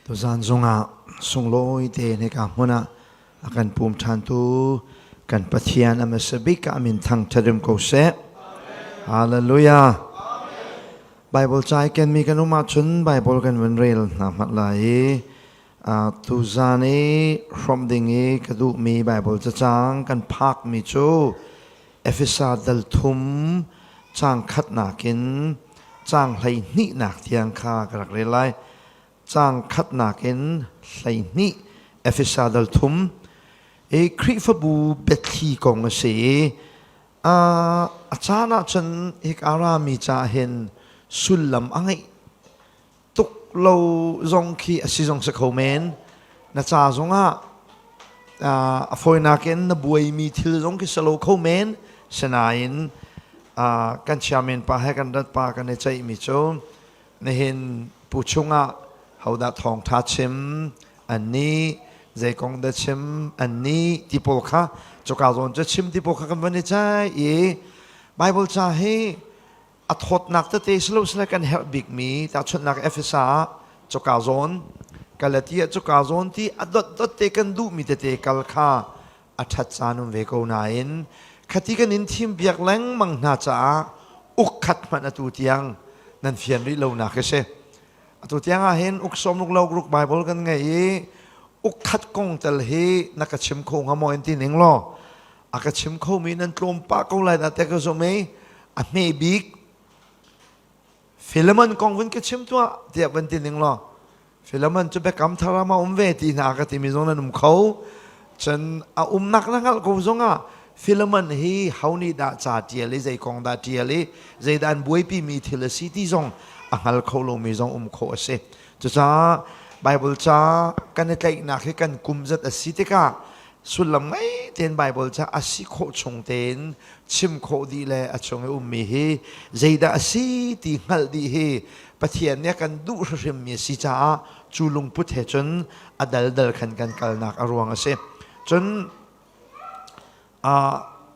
Tuzan zongah sunglawi te hika hmun ah a kan pum ṭhantu kan Pathian a hmasa bik ah min thangṭhat ko seh. Hallelujah. Bible ca i kenmi kan um ahcun Bible kan vun rel hna hmanh lai i tuzan i hrawmh ding i ka duhmi Bible cacang kan phakmi cu Efesa dal thum caang khatnak in caang 12nak tiang kha ka rak rel lai. Caang khatnak in 12 Efesa dal thum i Khrihfabu biathli kong a si i a caan ahcun hika rami ca hin sullam a ngeih tuk lo zong khi a si zong si kho men. Na ca zongah a fawinak in na buaimi thil zong khi si lo kho men. Sinain kan chairman pa he kan rat pa kan i ceihmi cu nihin pu chungah hodah thawngtha chim an nih zei kong dah chim an nih ti pawl kha cuka zawn cu chim ti pawl kha kan van i ceih i Bible ca hi a thawtnak tete silosile kan herh bikmi tahchunhnak Efesa ah cuka zawn Galatia cuka zawn ti a dotdot te kan duhmi tete kal kha a ṭhat caan um ve ko nain khati kan in thim piak lengmang hna caah uk khat hmanh atu tiang nan fian rih lonak hi si. Atu tiang ah hin uk sawm ruk lo ruk Bible kan ngei i uk khat kong tel hi na ka chim kho hnga maw in ti ning law a ka chim khomi nan tlawm pah ko lai dah te ka zum i a hme bik Philemon kong vun ka chim tuah tiah van ti ning law Philemon cu biakam thar ah ma um ve ti hna ka timi zong nan um kho cun a umnak na hngalh ko zong ah Philemon hi ho nih dah ca tial i zei kong dah tial i zeidah an buaipi mi thil a si ti zong a hngal kho lomi zong um khawh a si cucaah Bible ca kan i tlaihnak hi kan kum zat a si tikah sullam ngei tein Bible ca a si khawh chung tein chim khawh dih le a chung i ummi hi zeidah a si ti hngalh dih hi Pathian nih a kan duh hrimhrimmi a si caah cu lungput he cun a daldal khan kan kalnak a ruang a si. Cun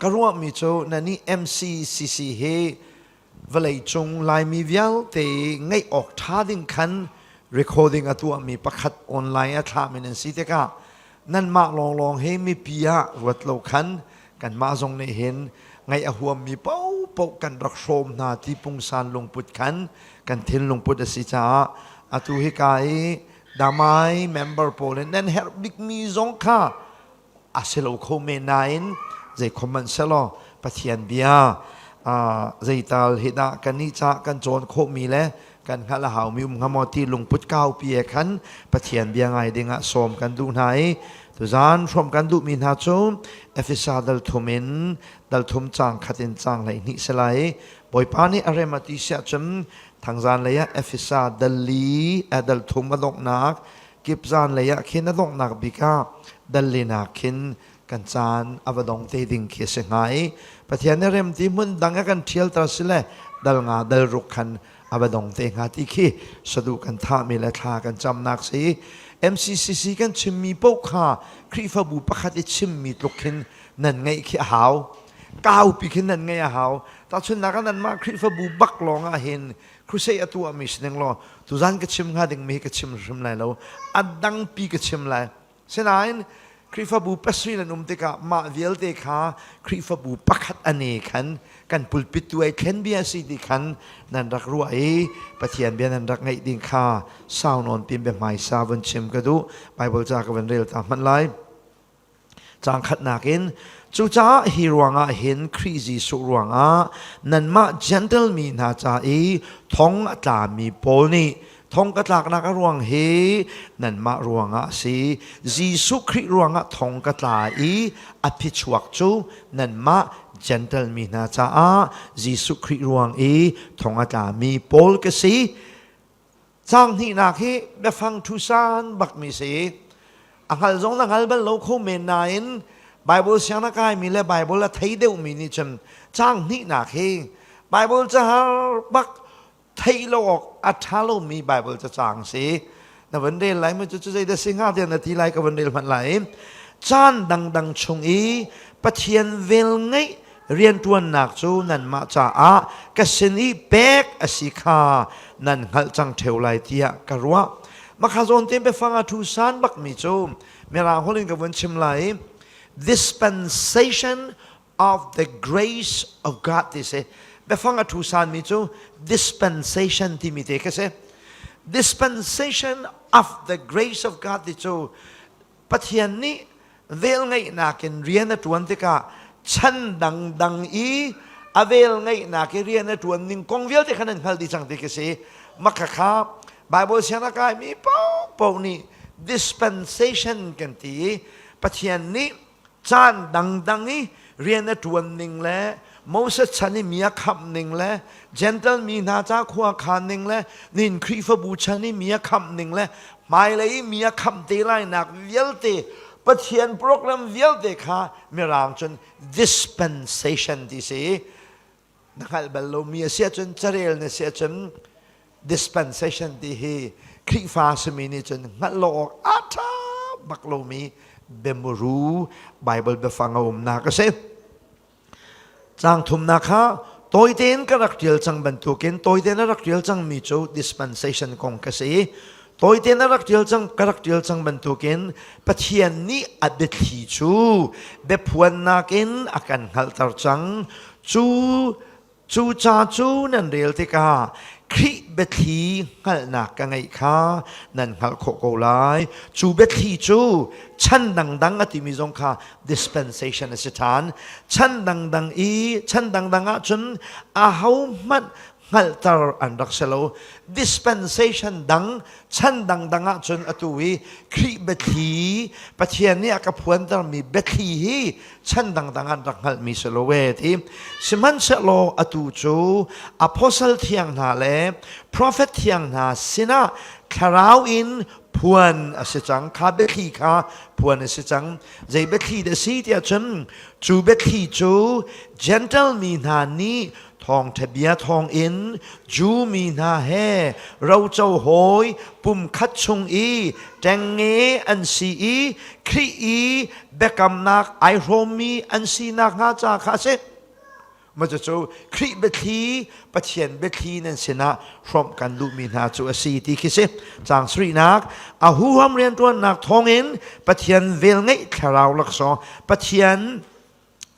ka ruahmi cu na nih MCCC hi vawleicung Laimi vialte ngeih awk ṭha ding khan recording a tuahmi pakhat online a thlahmi nan si tikah nanmah lawnglawng hi mipi ah ruat lo khan kanmah zong nih hin ngaih a huammi paohpaoh kan rak hrawm hna ti pungsan lungput khan kan thinlung put a si caah atu hika i damai member pawl in nan herh bikmi zong kha a si lo kho men nain zei khom hmanh selaw Pathian bia zeital hi dah kan nih ca kan cawn khawhmi le kan hngalh a haumi um hnga maw ti lungput kaupi he khan Pathian bia ngai dingah sawm kan duh hna i tuzaan hrawm kan duhmi hna cu Efesa dal thum in dal thum caang khat in caang 12 si lai i Bawipa nih a rem a ti siah cun thangzaan lei ah Efesa dal li dal thum a donghnak kip zan lei ah khin a donghnak bik ah dal ah khin kan caan a va dong te ding khi a si hnga i Pathian nih rem ti hmun dang a kan ṭhialter si le dal nga dal ruk khan a va dong te hnga ti khi saduh kan thahmi le thla kan camnak si. MCCC kan chimmi paoh kha Khrihfabu pakhat i chimmi tluk khin nan ngeih khi a hau, kaupi khin nan ngeih a hau. Tahchunhnak ah nanmah Khrihfabu bak lawng ah hin crusade a tuahmi si ning law tuzan ka chim hnga dingmi hi ka chim hrim lai lo, a dangpi ka chim lai. Sinain Khrihfabu pasarih nan um tikah mah vialte kha Khrihfabu pakhat a ne khan kan pulpit tu ai thlen bia si ti khan nan rak ruah i Pathian bia nan rak ngaih ding kha sau nawn pin bia hmaisa vun chim ka duh. Bible ca ka van rel ta hmanh lai. Caang khatnak in cucaah hi ruangah hin Khrih Jesuh ruangah nanmah Gentle mi hna ca i thong a tlami pawl nih thong ka tlaknak a ruang hi nanmah ruangah a si. Jesuh Khrih ruangah thong ka tla i a phichuak cu nanmah Gentle mi hna caah Jesuh Khrih ruang i thong a tlami pawl ka si. Caang hnihnak hi biafang ṭhusan bakmi si. A hngal zong na hngal bal lo kho men nain Bible siang na kaimi le Bible a thei deuhmi nih cun caang hnihnak hi Bible cahar bak theih lo awk a ṭha lomi Bible cacang si. Na van rel lai mu cu zeidah si hnga tiah na ti lai ka van rel hmanh lai. Caan dangdang chung i Pathian vel ngeih rianṭuannak cu nanmah caah ka sin i pek a si kha nan hngalh cang ṭheo lai tiah ka ruah. Makha zawn te biafang a thu san bakmi cu Mirang holh in ka vun chim lai. Dispensation of the grace of God ti si. Biafang a thu sanmi cu dispensation timi te kha si. Dispensation of the grace of God ti cu Pathian nih velngeihnak in rian a ṭuan tikah chan dangdang i a velngeihnak i rian a ṭuan ning kong vialte kha nan hngalh dih cang ti khi si. Makhakha Bible siang a kaimi paohpaoh nih dispensation kan ti i Pathian nih caan dangdang i rian a ṭuan ning le Moses chan i mi a khamh ning le Gentle mi hna ca khua khan ning le nin Khrihfabu chan i mi a khamh ning le hmailei i mi a khamh te lainak vialte Pathian program vialte kha Mirang cun dispensation ti si. Na hngalh bal lomi a si ahcun carel na si ahcun dispensation ti hi Khrihfa simi nih cun hngalh lo awk a ṭha bak lomi biamuru Bible biafang a umnak a si. Caang thumnak kha tawite in ka rak ṭial cang bantukin tawite in a rak ṭial cangmi cu dispensation kong ka si. Tawite in a rak ṭial cang ka rak ṭial cang bantukin Pathian nih a biathli cu biaphuannak in a kan hngalhter cang. Cu Cu ca cu nan rel tikah Khrih biathli hngalhnak ka ngeih kha nan hngalh khawh ko lai. Cu biathli cu chan dangdang a timi zong kha dispensation a si ṭhan. Chan dangdang i chan dangdang ahcun ahohmanh hngalhter an rak si lo. Dispensation dang chan dangdang ahcun atu i Khrih biathli Pathian nih a ka phuantermi biathli hi chan dangdang an rak hngalhmi si lo e ti sihmanhsehlaw atu cu apostle thiang hna le prophet thiang hna sinah thlarau in phuan a si cang kha biathli kha phuan a si cang zei biathli dah si tiah cun cu biathli cu Gentle mi hna nih thawngṭha bia thawngin Jew mi hna he roco hawi pumkhat chung i ṭengnge an si i Khrih i biakamnak ai hrawmmi an si nakhnga ca kha a si. Mah cucu Khrih biathli, Pathian biathli nan sinah hrawmh kan duhmi hna cu a si ti khi si. Caang sarihnak, a huham rianṭuannak thawngin Pathian velngeih thlarau laksawng, Pathian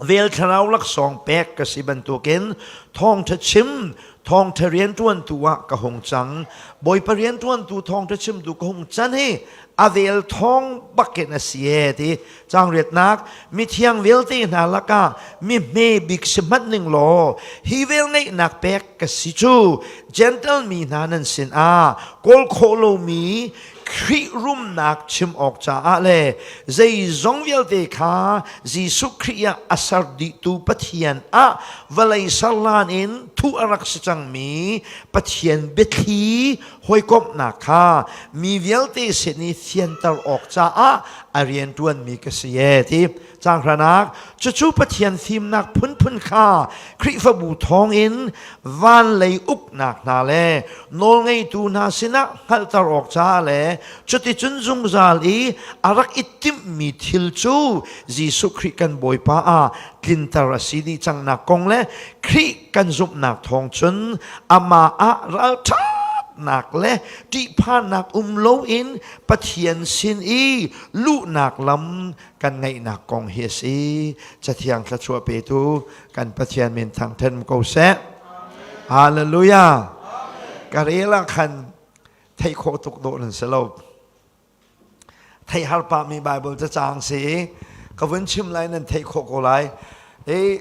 vel thlarau laksawng pek ka si bantukin thawngṭha chim thawngṭha rianṭuantu ah ka hung cang Bawipa rianṭuantu thawngṭha chimtu ka hung can hi a vel thawng bakin a si e ti caang riatnak mithiang vialte hna lakah mi hme bik si hmanh ning law hi vel ngeihnak pek ka si cu Gentle mi hna nan sin ah kawl khawh lomi Khrih rumnak chim awk caah le zeizong vialte kha Jesuh Khrih ah a ser dihtu Pathian ah vawlei serlan in thuh a rak si cangmi Pathian biathli hawikomhnak kha mi vialte sin i fianter awk caah a rianṭuanmi ka si e ti Caang hranak cucu Pathian fimnak phunphun kha Khrihfabu thawngin van lei uknak hna le nawlngeitu hna sinah hngalhter awk caah le cuticun zungzal i a rak i timhmi thil cu Jesuh Khrih kan Bawipa ah tlinter a si dih cangnak kong le Khrih kan zumhnak thawng cun amah ah ralṭhatnak le ṭihphannak um loin Pathian sin i luhnak lam kan ngeihnak kong hi a si. Cathiang thluachuah petu kan Pathian min thangthen ko seh. Hallelujah. Ka rel ah khan theih khawh tuk dawh nan si lo. Theih har pah mi Bible cacang si ka vun chim lai nan theih khawh ko lai. I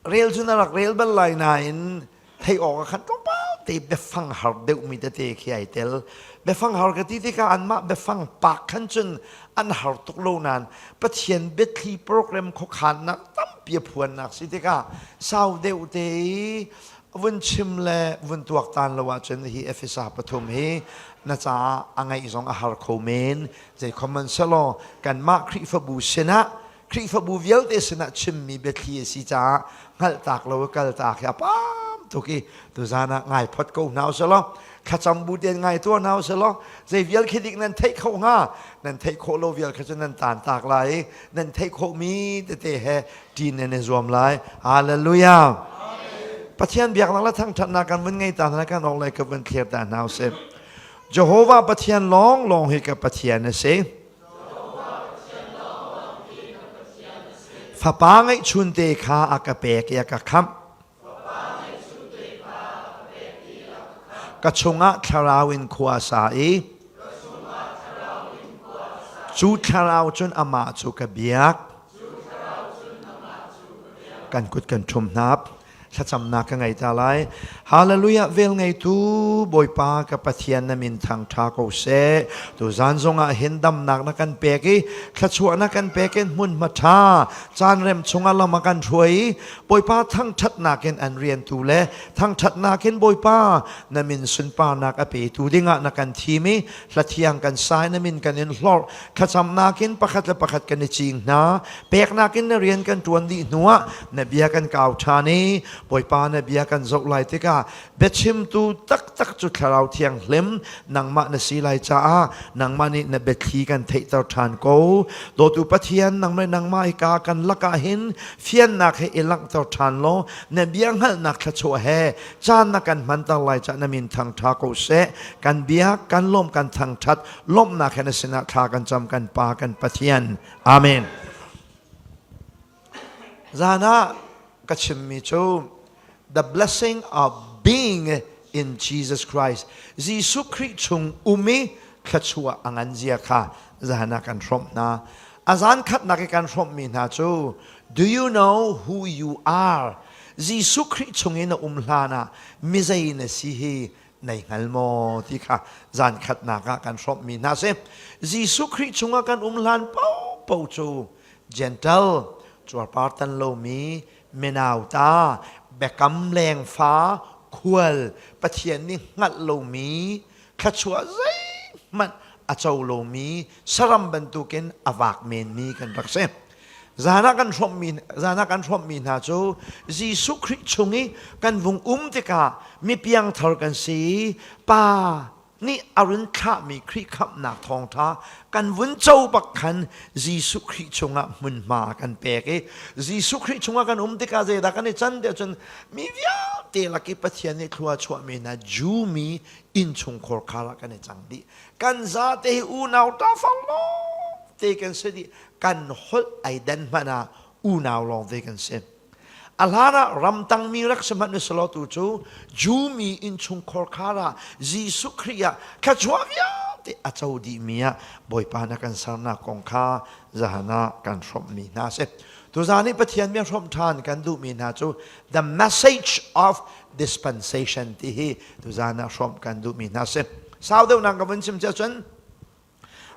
rel cu na rak rel bal lai nain theih awk ah khan tlawmpal te biafang har deuhmi tete khi ai tel. Biafang har ka ti tikah anmah biafang pak khan cun an har tuk lo nain Pathian biathli program khuakhannak tampi a phuannak si tikah sau deuh te i vun chim le vun tuaktan lo ahcun hi Efesa pathum hi na caah a ngaih zong a har kho men. Zei khom man selaw kanmah Khrihfabu sinah Khrihfabu vialte sinah chimmi biathli a si caah hngalhtak lo i kaltak hi a pam tuk i tuzan ah ngai phot ko hna usih law thlacam bu tein ngai tuah hna usih law zei vial khi dik nan theih kho hnga nan theih khawh lo vial kha cu nan tan tak lai i nan theih khawhmi tete he ṭin nan i zuam lai. Hallelujah. Pathian biaknak le thangṭhatnak kan vun ngei ta hna kan awk lai ka vun thlir ta hna usih. Jehovah Pathian lawnglawng hi ka Pathian a si. Fapa ngeihchunte kha a ka pek i a ka khamh. Ka chungah thlarau in khua a sa i cu thlarau cun amah cu ka biak. Kan kut kan ṭhum hnap. Thlacamnak ka ngei ta lai. Hallelujah vel ngeitu Bawipa ka Pathian na min thangṭha ko seh. Tuzan zongah hin damnak na kan pek i thluachuah na kan pek in hmunhma ṭha caan rem chungah lam a kan hruai i Bawipa thangṭhatnak in an riantu le thangṭhatnak in Bawipa na min sunparnak a petu dingah na kan thim i hlathiang kan sai na min kan in hlorh thlacamnak in pakhat le pakhat kan i cing hna peknak in na rian kan ṭuan dih hnuah na bia kan kau ṭhan i Bawipa na bia kan zoh lai tikah biachimtu taktak cu Thlarau Thianghlim nangmah na si lai caah nangmah nih na biathli kan theihter ṭhan ko dawtu Pathian nangmah nangmah hika kan lakah hin fiannak he i langhter ṭhan law na bia hngalhnak thluachuah he caan na kan hmanter lai caah na min thangṭha ko seh kan biak kan lawm kan thangṭhat lawmhnak he na sinah thla kan cam kan Pa kan Pathian amen Zan ah ka chimmi cu the blessing of being in Jesus Christ Jesuh Khrih chung um i thluachuah a ngan zia kha zan ah kan hrawmh hna a zan khatnak i kan hrawmhmi hna cu do you know who you are Jesuh Khrih chung in na um hlan ah mizei na si hi nei hngal maw ti kha zan khatnak ah kan hrawmhmi hna si Jesuh Khrih chungah kan um hlan paohpaoh cu Gentle cuarpar tan lomi minauta biakam lengfa khual Pathian nih hngalh lomi thluachuah zeihmanh a co lomi saram bantukin a vak menmi kan rak si. Zan ah kan hrawmhmi zan ah kan hrawmhmi hna cu Jesuh Khrih chung i kan vung um tikah mi piangthar kan si Pa nih a run thlahmi Khrih khamhnak thawngṭha kan vun co bak khan Jesuh Khrih chungah hmunhma kan pek i Jesuh Khrih chungah kan um tikah zeidah kan i can tiah cun mi vialte lak i Pathian nih thlua chuahmi hna Jew mi innchungkhar khar ah kan i cang dih. Kan zate hi unau ṭafang lawng te kan si dih. Kan holh ai dan hmanh ah unau lawng te kan si. A hlan ah ramtangmi rak si hmanh usalaw tu cu Jew mi innchungkhar khar ah Jesuh Khrih ah thluachuah vialte a co dihmi ah Bawipa na kan sernak kong kha zahan ah kan hrawmhmi hna a si. Tuzaan i Pathian bia hrawmh ṭhan kan duhmi hna cu the message of dispensation ti hi tuzaan ah hrawmh kan duhmi hna a si. Sau deuhnak ka vun chim cia cun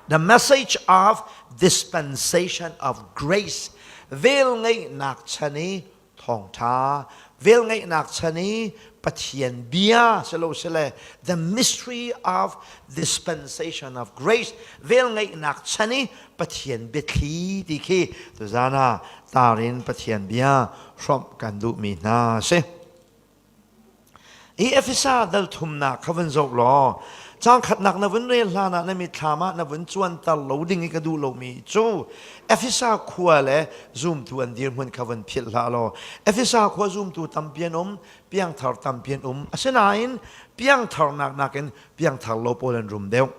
The message of dispensation of grace velngeihnak chan i thawngṭha velngeihnak chan i Pathian bia silo sile the mystery of dispensation of grace velngeihnak chan i Pathian biathli ti khi tuzan ah tarin Pathian bia hrawmh kan duhmi hna si. Hi Efesa dal thumnak kha vun zoh law cang khatnak na vun rel hlan ah na mitthlam ah na vun cuanter lo ding i ka duh lomi cu Efesa khua le zumtu an dirhmun kha vun philh hlah law Efesa khua zumtu tampi an um piangthar tampi an um asinain piangtharnak nakin piangthar lo pawl an rum deuh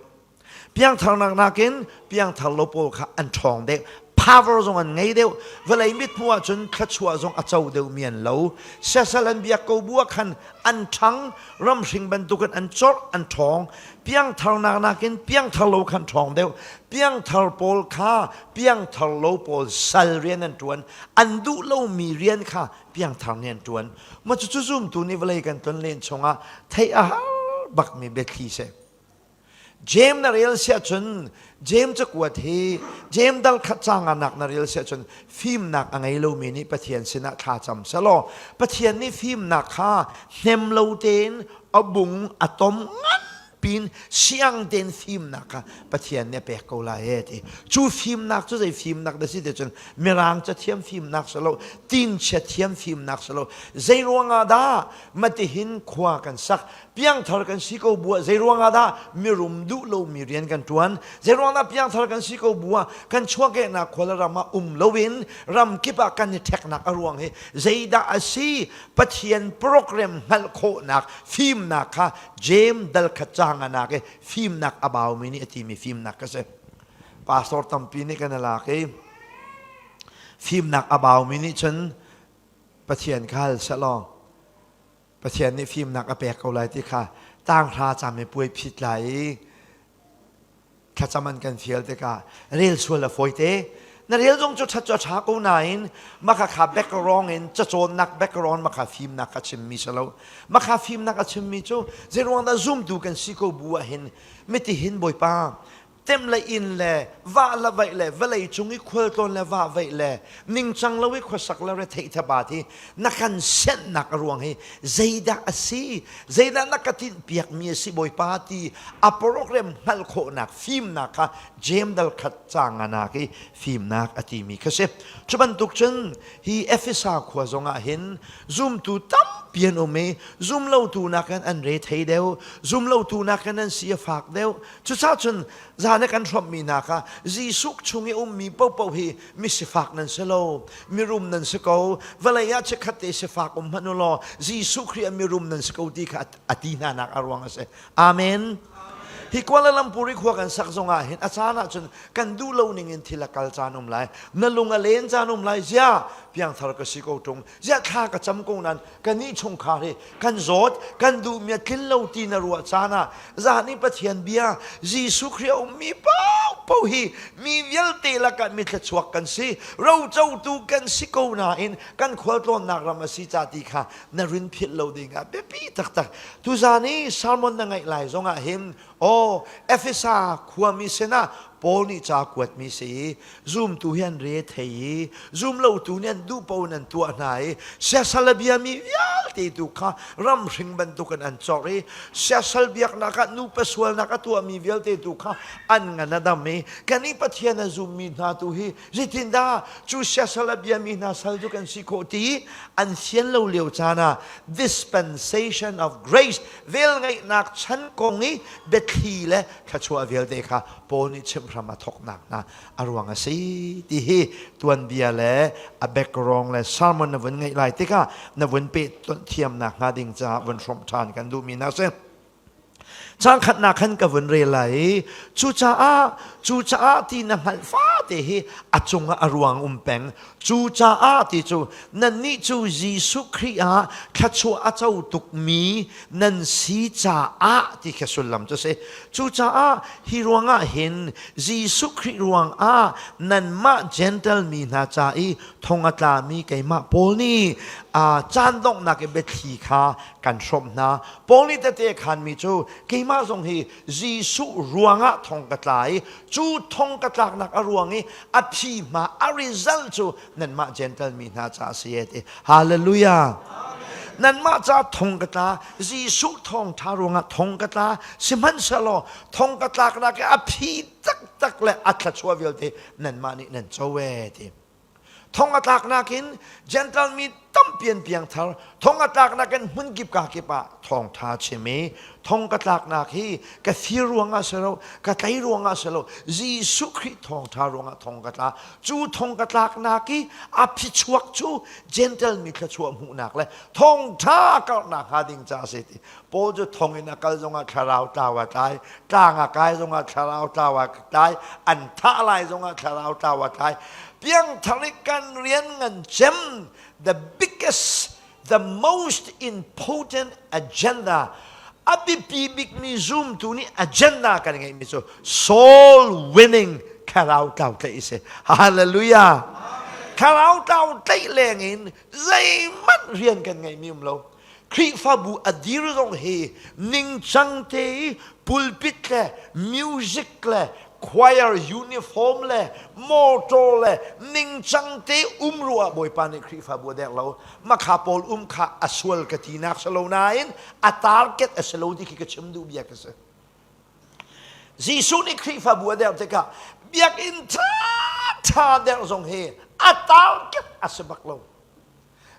Piangtharnak nakin piangthar lo pawl kha an ṭhawng deuh. Power zong an ngei deuh. Vawlei mithmuh ahcun thluachuah zong a co deuhmi an lo. Siasal an biak ko bu ah khan an ṭhang, ramhring bantukin an corh, an ṭhawng. Piangtharnak nakin piangthar lo khan ṭhawng deuh. Piangthar pawl kha piangthar lo pawl sal rian an ṭuan. An duh lomi rian kha piangthar nih an ṭuan. Mah cucu zumtu nih vawlei kan tlonlen chungah theih a har bakmi biathli si. Jeim na rel siah cun Jeim cakuat hi Jeim dal khat cang ah nak na rel siah cun fimnak a ngei lomi nih Pathian sinah thla cam selaw Pathian nih fimnak kha hnem lo tein a bung a tom ngan pin siang tein fimnak kha Pathian nih a pek ko lai e ti cu fimnak cu zei fimnak dah si ti cun mirang cathiam fimnak si lo tinchia thiam fimnak si lo zei ruangah dah matihin khua kan sak Piangthar kan si ko buah zeiruang ah dah mirum duh lomi rian kan ṭuan? Zeiruang dah piangthar kan si ko buah kan chuahkehnak khua le ram ah um loin ram kip ah kan i ṭheknak a ruang hi zeidah a si? Pathian program hngalh khawhnak fimnak kha James dal khat ca. caang anak i fimnak a baumi nih a timi fimnak ka si. Pastor tampi nih kan i lak i fimnak a baumi nih cun Pathian kha hal sehlaw Pathian nih fimnak a pek ko lai ti kha tanghra cam i puai phit lai i thlacam an kan fial tikah rel sual a fawi te. Na rel zong cu ṭhat cu a ṭha ko nain maka kha background in cacawnnak background maka fimnak a chimmi si lo. Maka fimnak a chimmi cu zeiruang dah zumtu kan si ko bu ah hin mitihin Bawipa tem le inn le vah le vaih le vawlei cung i khualtlawn le vah vaih le ningcang lo i khuasak le retheih thabat hi na kan sianhnak a ruang hi zeidah a si zeidah na ka tinhpiakmi a si Bawipa ti a program hngalh khawhnak fimnak kha James dal khat ca nganak i fimnak a timi kha si. Cu bantuk cun hi Efesa khua zongah hin zumtu tampi an um i zumlotu nakin an re thei deuh, zumlotu nakin an si a fak deuh. Cucaah cun zan i kan hrawmhmi hna kha Jesuh chung i ummi paohpaoh hi misifak nan si lo, mirum nan si ko, vawlei ah chikkhat te sifak um hmanh u law Jesuh Khrih ah mirum nan si ko ti kha a ti hna nak a ruang a si. Amen. Hi Kuala Lumpur i khua kan sak zongah hin a caan ahcun kan duh lo ning in thil a kal caan um lai. Na lung a len caan um lai. Ziah piangthar ka si ko ṭung. Ziah thla ka cam ko nain kannih chungkhar hi kan zawt, kan duhmi a tlin lo ti na ruah caan ah zan i Pathian bia Jesuh Khrih a ummi paohpaoh hi mi vialte lakah mi thluachuak kan si, rocotu kan si ko nain kan khualtlawnnak ram a si ca ti kha na rin philh lo ding ah biapi taktak. Tuzan i sermon na ngaih lai zongah hin aw Efesa khuami sinah Paul nih ca kuatmi si zumtu hi an re thei i zumlotu nih an duh paoh in an tuah hna i siasal a biami vialte tu kha ramhring bantukin an cawrh i siasal biaknak ah nupa sualnak a tuahmi vialte tu kha an ngan a dam i kannih Pathian a zummi hna tu hi Zeitindah cu siasal a biami hna sal cu kan si khawh ti an fian lo lio caan ah dispensation of grace velngeihnak chan kong i biathli le thluachuah vialte kha Paul nih chimhram a thawknak hna a ruang a si ti hi tuanbia le a background le sermon na vun ngeih lai tikah na vun peh thiamnak hnga ding caah vun hrawmh ṭhan kan duhmi hna si. Cang khatnak khan ka vun rel lai i cucaah cucaah ti na hngalh fate hi a cungah a ruang um peng. Cucaah ti cu nannih cu Jesuh Khrih ah thluachuah a co tukmi nan si caah ti kha sullam cu a si. Cucaah hi ruangah hin Jesuh Khrih ruangah nanmah Gentle mi hna ca i thong a tlami keimah Paul nih caan donghnak i biathli kha kan hrawmh hna. Paul nih tete a khanmi cu keimah zong hi Jesuh ruangah thong ka tla i cu thong ka tlaknak a ruang i a phi hma a result cu nanmah Gentile mi hna ca a si e ti. Hallelujah. Nanmah ca thong ka tla Jesuh thawngṭha ruangah thong ka tla sihmanhsehlaw thong ka tlaknak i a phi taktak le a thluachuah vialte nanmah nih nan co e ti. Thong a tlaknak in Gentile mi tampi an piangthar. Thong a tlaknak in hmun kip ka kip ah thawngṭha chim i thong ka tlaknak hi ka fir ruangah si lo, ka tlei ruangah si lo, Jesuh Khrih thawngṭha ruangah thong ka tla. Cu thong ka tlaknak i a phichuak cu Gentile mi thluachuah hmuhnak le thawngṭha karhnak hnga ding ca a si ti. Paul cu thong in a kal zongah thlarau tlau a tlai, tlang a kai zongah thlarau tlau a tlai, an thah lai zongah thlarau tlau a tlai. Piangthar i kan rian ngan cem, the biggest, the most important agenda, a biapi bikmi zumtu nih agenda kan ngeihmi cu soul winning thlarau tlau tlaih a si. Hallelujah. Thlarau tlau tlaih leng in zeihmanh rian kan ngeihmi um lo. Khrihfabu a dir zong hi ningcang te i pulpit le music le choir uniform le motor le ningcang te um ruah Bawipa nih Khrihfabu a dek lo. Makha pawl um kha a sual ka tinak si lo nain a target a si lo ti khi ka chim duh bia ka si. Jesuh nih Khrihfabu a derh tikah biakinn ṭha derh zong hi a target a si bak lo.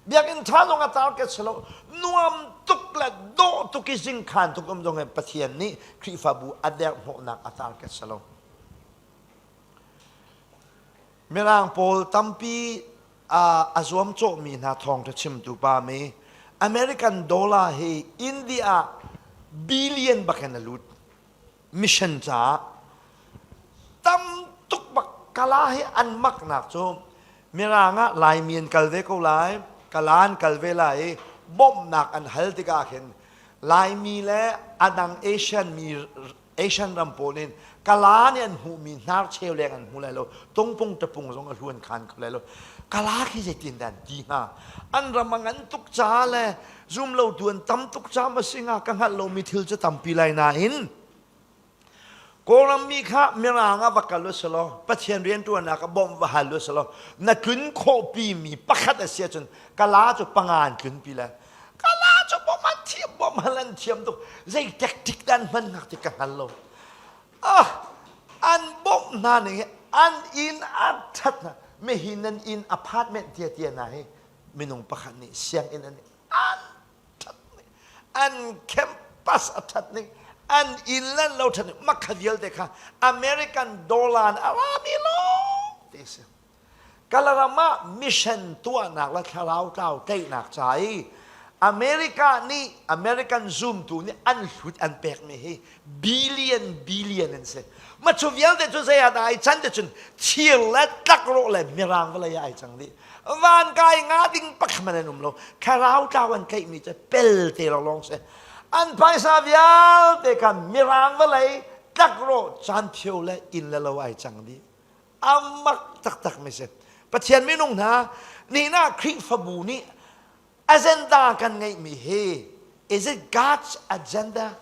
Biakinn ṭha zong a target si lo. Nuam tuk le dawh tuk i zingkhan tuk um zong hi Pathian nih Khrihfabu a derhhnawhnak a target si lo. Mirang pawl tampi a zuamcawhmi hna thawngṭha chimtu pa mi American dollar hi India ah billion bak in a lut. Mission caah tam tuk bak Kala hi an maknak cu Mirang ah Laimi an kal ve ko lai, Kala an kal ve lai i bawmhnak an hal tikah khin Laimi le a dang Asian mi Asian ram pawl in Kala nih an hmuhmi hnarcheu leng an hmu lai lo, tungpung tapung zong a hlu an khan kho lai lo. Kala khi zeitin dah an ti hnga? An ram a ngan tuk ca le zum lo tu an tam tuk ca ma si hnga ka hngalh lomi thil cu tampi lai nain Kawlram mi kha Mirang ah va kal u selaw Pathian rianṭuannak ah bawmh va hal u selaw na tlun khawhpi mi pakhat a si ahcun Kala cu panga an tlunpi lai. Kala cu bawmh an thiam, bawmh hal an thiam tuk. Zei tactic dah an hman hngak ti ka hngal lo. Ah, an bawmh hna ning hi an inn a ṭhat hna. Mihi nan inn apartment tia tia hna hi minung pakhat nih sianginn an an ṭhat ning an campus a ṭhat ning an inn le an lo ṭhat ning makha vialte kha American dollar in a rami lawng te si Kalaram ah mission tuahnak le thlarau tlau tlaihnak ca i America nih American zumtu nih an hlut an pekmi hi billion billion an si. Ma cu vialte cu zei ah dah ai can te cun thir le tlakrawh le mirang vawlei ah ai cang dih. Van kai nga ding pakhat man an um lo. Thlarau tlau an tlaihmi cu pelte lawnglawng si. An phaisa vialte kha mirang vawlei tlakrawh caan phio le inn le lo ai cang dih. A mak taktak mi si. Pathian minung hna nihna Khrihfabu nih agenda kan ngeihmi hi is it God's agenda?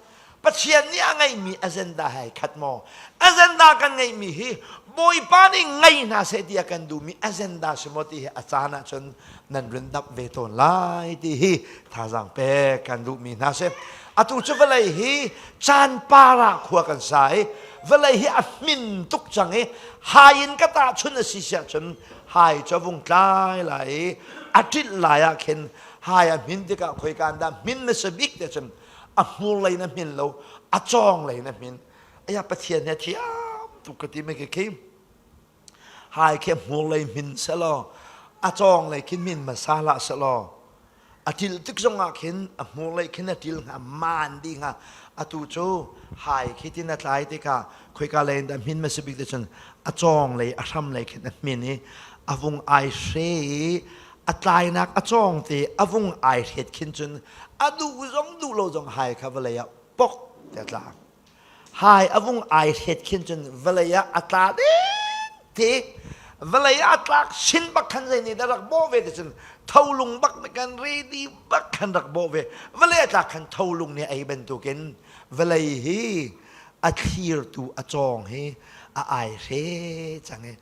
Pathian nih a ngeihmi agenda he khat maw? Agenda kan ngeihmi hi Bawipa nih ngei hna seh ti a kan duhmi agenda si maw ti hi a caan ahcun nan run dap ve tawn lai ti hi thazaang pek kan duhmi hna si. Atu cu vawlei hi caan par ah khua kan sa i vawlei hi a hmin tuk cang i hai in ka tahchun a si siah cun hai cu a vung tlai lai i a ṭilh lai ah khin hai a hmin tikah khoika an dah hmin na si bik te cun a hmur lei na hmin lo a cawng lei na hmin aya pathian he thiam tuk ka ti me khi khi hai khi hmur lei hmin selaw a cawng lei khin min hmasa hlah selaw a til tik zongah khin a hmur lei khin a til hnga maan dih hnga atu cu hai khi tin a tlai tikah khoika lei in dah hmin hmasa bik te cun a cawng lei a hram lei khin a hmin i a vung ai hre i a tlainak a cawng te a vung ai hret khin cun a duh zong duh lo zong hai kha vawlei ah pok te a tla Hai a vung ai hret khin cun vawlei ah a tla ding ti vawlei ah a tlak sin bak khan zei nih dah rak bawh ve ti cun tholung bak nih kan ready bak khan rak bawh ve vawlei a tlak khan tholung nih ei bantukin vawlei hi a thlirtu a cawng hi a ai hre cang i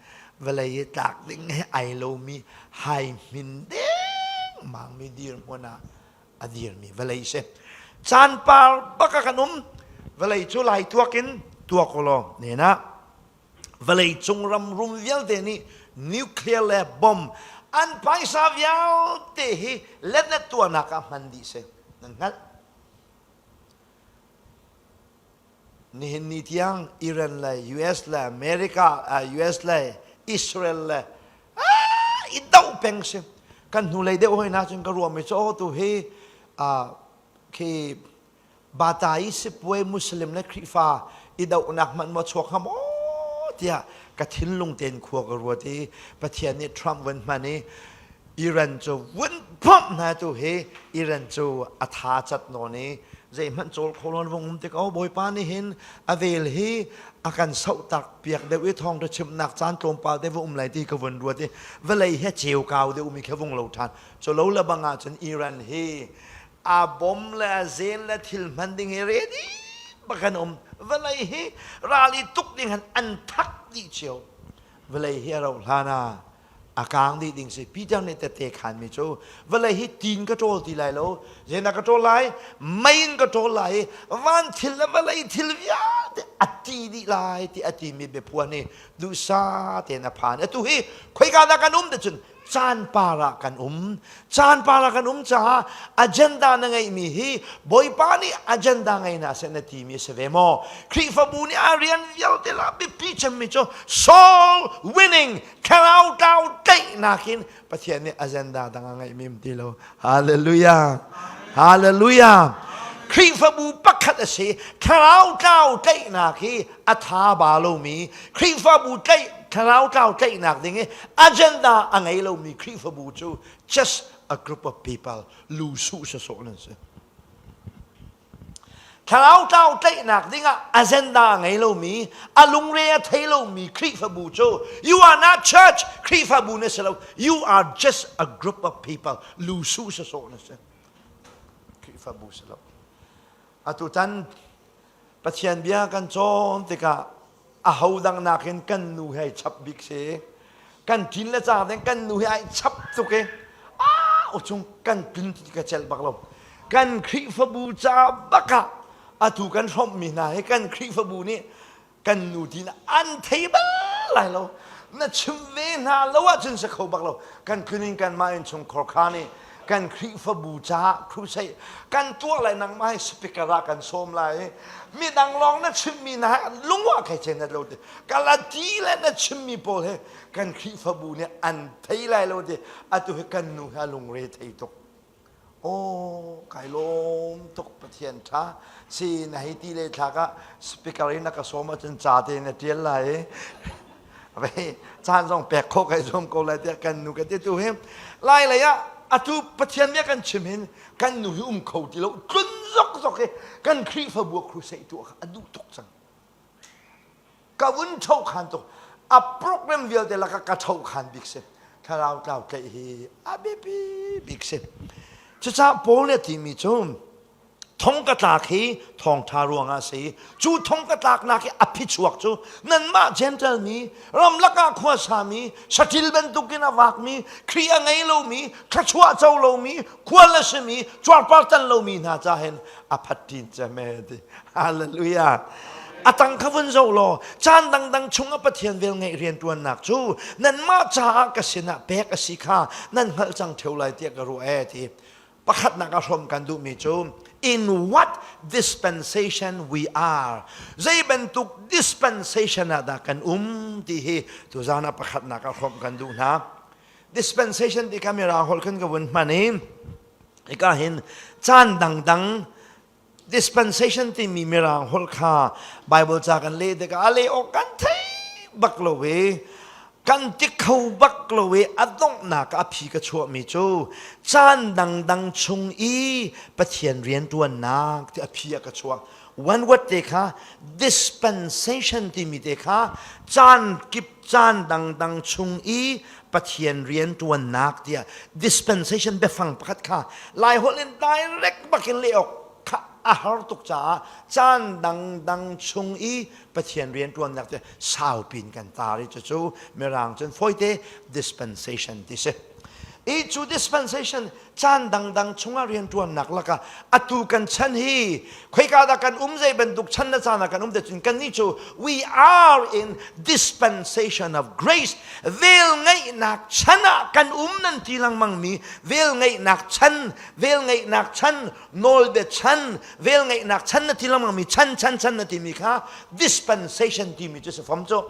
vawlei i tlak ding he ai lomi hai hmin dengmang mi dirhmun ah a dirmi vawlei si. Caan par bak ah kan um. Vawlei cu lai tuak in tuak u law nen ah vawlei cung ram rum vialte nih nuclear le bomb an phaisa vialte hi letnet tuahnak ah hman dih si. Nan hngalh? Nihin ni tiang Iran le US le America, US le Israel le i doh peng si. Kan hnulei deuh hoi na cun ka ruahmi cu aw tu hi khi Bata i sipuai Muslim le Khrihfa i dohnak hmanh maw chuak hnga maw tiah ka thinlung tein khua ka ruat i Pathian nih Trump vun hman i Iran cu vun phomh hna tu hi Iran cu a tha cat nawn i zeihmanh cawl kho lon vung um tik o Bawipa nih hin a vel hi a kan sohtak piak deuh i thawngṭha chimnak caan tlawmpal te va um lai ti ka vun ruat i vawlei hi ceu kau deuh mi kha vung lo ṭhan cu lo le bang ah cun Iran hi a bom le a zen le thil hman ding hi ready bak an um vawlei hi ral i tuk ding han an thak dih cio vawlei hi a rauh hlan ah a kaang dih ding si Peter nih tette khanmi cu vawlei hi tin ka ṭawl ti lai lo zeidah ka ṭawl lai mei in ka ṭawl lai i van thil le vawlei thil vialte a ti dih lai ti a timi biaphuan hi duhsah tein a phan atu hi khoika dah kan um te cun caan par ah kan um caan par ah kan um caah agenda na ngeihmi hi Bawipa nih agenda ngei na seh na timi a si ve maw Khrihfabu nih a rian vialte la biapi cemmi cu soul winning thlarau tlau tlaihnak in Pathian nih agenda dang a ngeihmi um ti lo. Hallelujah. Hallelujah. Khrihfabu pakhat a si. Thlarau tlau tlaihnak hi a tha ba lomi Khrihfabu tlaih thlarau tlau tlaihnak ding i agenda a ngei lomi Khrihfabu cu just a group of people lu su sawsawh nan si. Thlarau tlau tlaihnak dingah agenda a ngei lomi, a lungre a thei lomi Khrihfabu cu you are not church, Khrihfabu na si lo. You are just a group of people. Lu su sawsawh na si. Khrihfabu si lo. Atu tan Pathian bia kan cawn tikah aho dang nakin kan nu he ai chap bik si. Kan ṭin le cang ding kan nu he ai chap tuk i ah uchung kan tlun ti ka celh bak lo. Kan Khrihfabu ca bak ah atu kan hrawmhmi hna hi kan Khrihfabu nih kan nu tin an thei bal lai lo. Na chim ve hna lo ahcun si kho bak lo. Kan tlun in kanmah innchungkhar kha nih kan Khrihfabu caah crusade kan tuah lai nangmah hi speaker ah kan sawm lai i midang lawng na chimmi na lungwa kai chen lo ti kalati le na chimmi pawl he kan Khrihfabu nih an thei lai lo ti atu hi kan nu hi a lungre thei tuk oh kai lawm tuk Pathian tha si na hei ti le thlak ah speaker in na ka sawm ahcun ca te na tial lai i caan zong pek khawh kai zuam ko lai tiah kan nu ka ti tu hi lai lei ah atu Pathian bia kan chim hin kan nu hi um kho ti lo tlun zok zok hi kan Khrihfabu ah crusade tuah kha a duh tuk cang ka vun tho khan tuk a program vialte laka ka tho khan bik si thlarau tlau tlaih hi a biapi bik si cucaah Paul nih a timi cu Thong ka tlak hi thawngṭha ruangah a si. Cu thong ka tlaknak hi a phichuak cu nanmah Gentile mi, ramlak ah khua sami, saṭil bantukin a vakmi, Khrih a ngei lomi, thluachuah co lomi, khual a simi, cuarpar tan lomi hna ca hin a phat ṭin cem ee ti. Hallelujah. A tang kha vun zoh law caan dangdang chungah Pathian velngeih rianṭuannak cu nanmah caah ka sinah pek a si kha nan hngalh cang ṭheo lai tiah ka ruah ee ti. Pakhatnak a hrawm kan duhmi cu in what dispensation we are. Zei bantuk dispensation ah dah kan um ti hi tuzan ah pakhatnak a hrawm kan duh hna. Dispensation ti kha mirang holh khan ka vun hman i hika hin caan dangdang Dispensation timi mirang holh kha Bible ca kan leh tikah a leh awk kan thei bak lo i kan ti kho bak lo i a donghnak a phi ka chuahmi cu caan dangdang chung i Pathian rianṭuannak ti a phi a ka chuak. One word te kha dispensation timi te kha caan kip caan dangdang chung i Pathian rianṭuannak tiah dispensation biafang pakhat kha Laiholh in direct bakin leh awk kha a har tuk caah caan dangdang chung i Pathian rianṭuannak cu saupin kan tar i cucu Mirang cun fawite dispensation ti si. I cu dispensation caan dangdang chungah rianṭuannak lakah atu kan chan hi khoika dah kan um zei bantuk chan le caan ah kan um te cun kannih cu we are in dispensation of grace vel ngeihnak chan ah kan um nan ti lengmang mi vel ngeihnak chan vel ngeihnak chan nawlbia chan vel ngeihnak chan na ti lengmang mi chan chan chan na timi kha dispensation timi cu si fom cu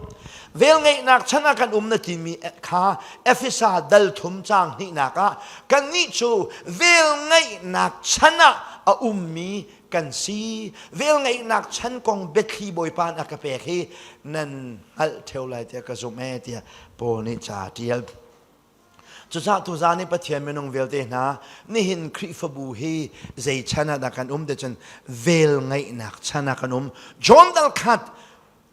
Velngeihnak chan ah kan um na timi kha Efesa dal thum caang hnihnak ah kannih cu velngeihnak chan ah a ummi kan si. Velngeihnak chan kong biathli Bawipa nih a ka pek hi nan hngalh ṭheo lai tiah ka zumh ee tiah Paul nih ca a ṭial. Cucaah tuzaan i Pathian minung vialte hna nihin Khrihfabu hi zei chan ah dah kan um ti cun velngeihnak chan ah kan um. John dal khat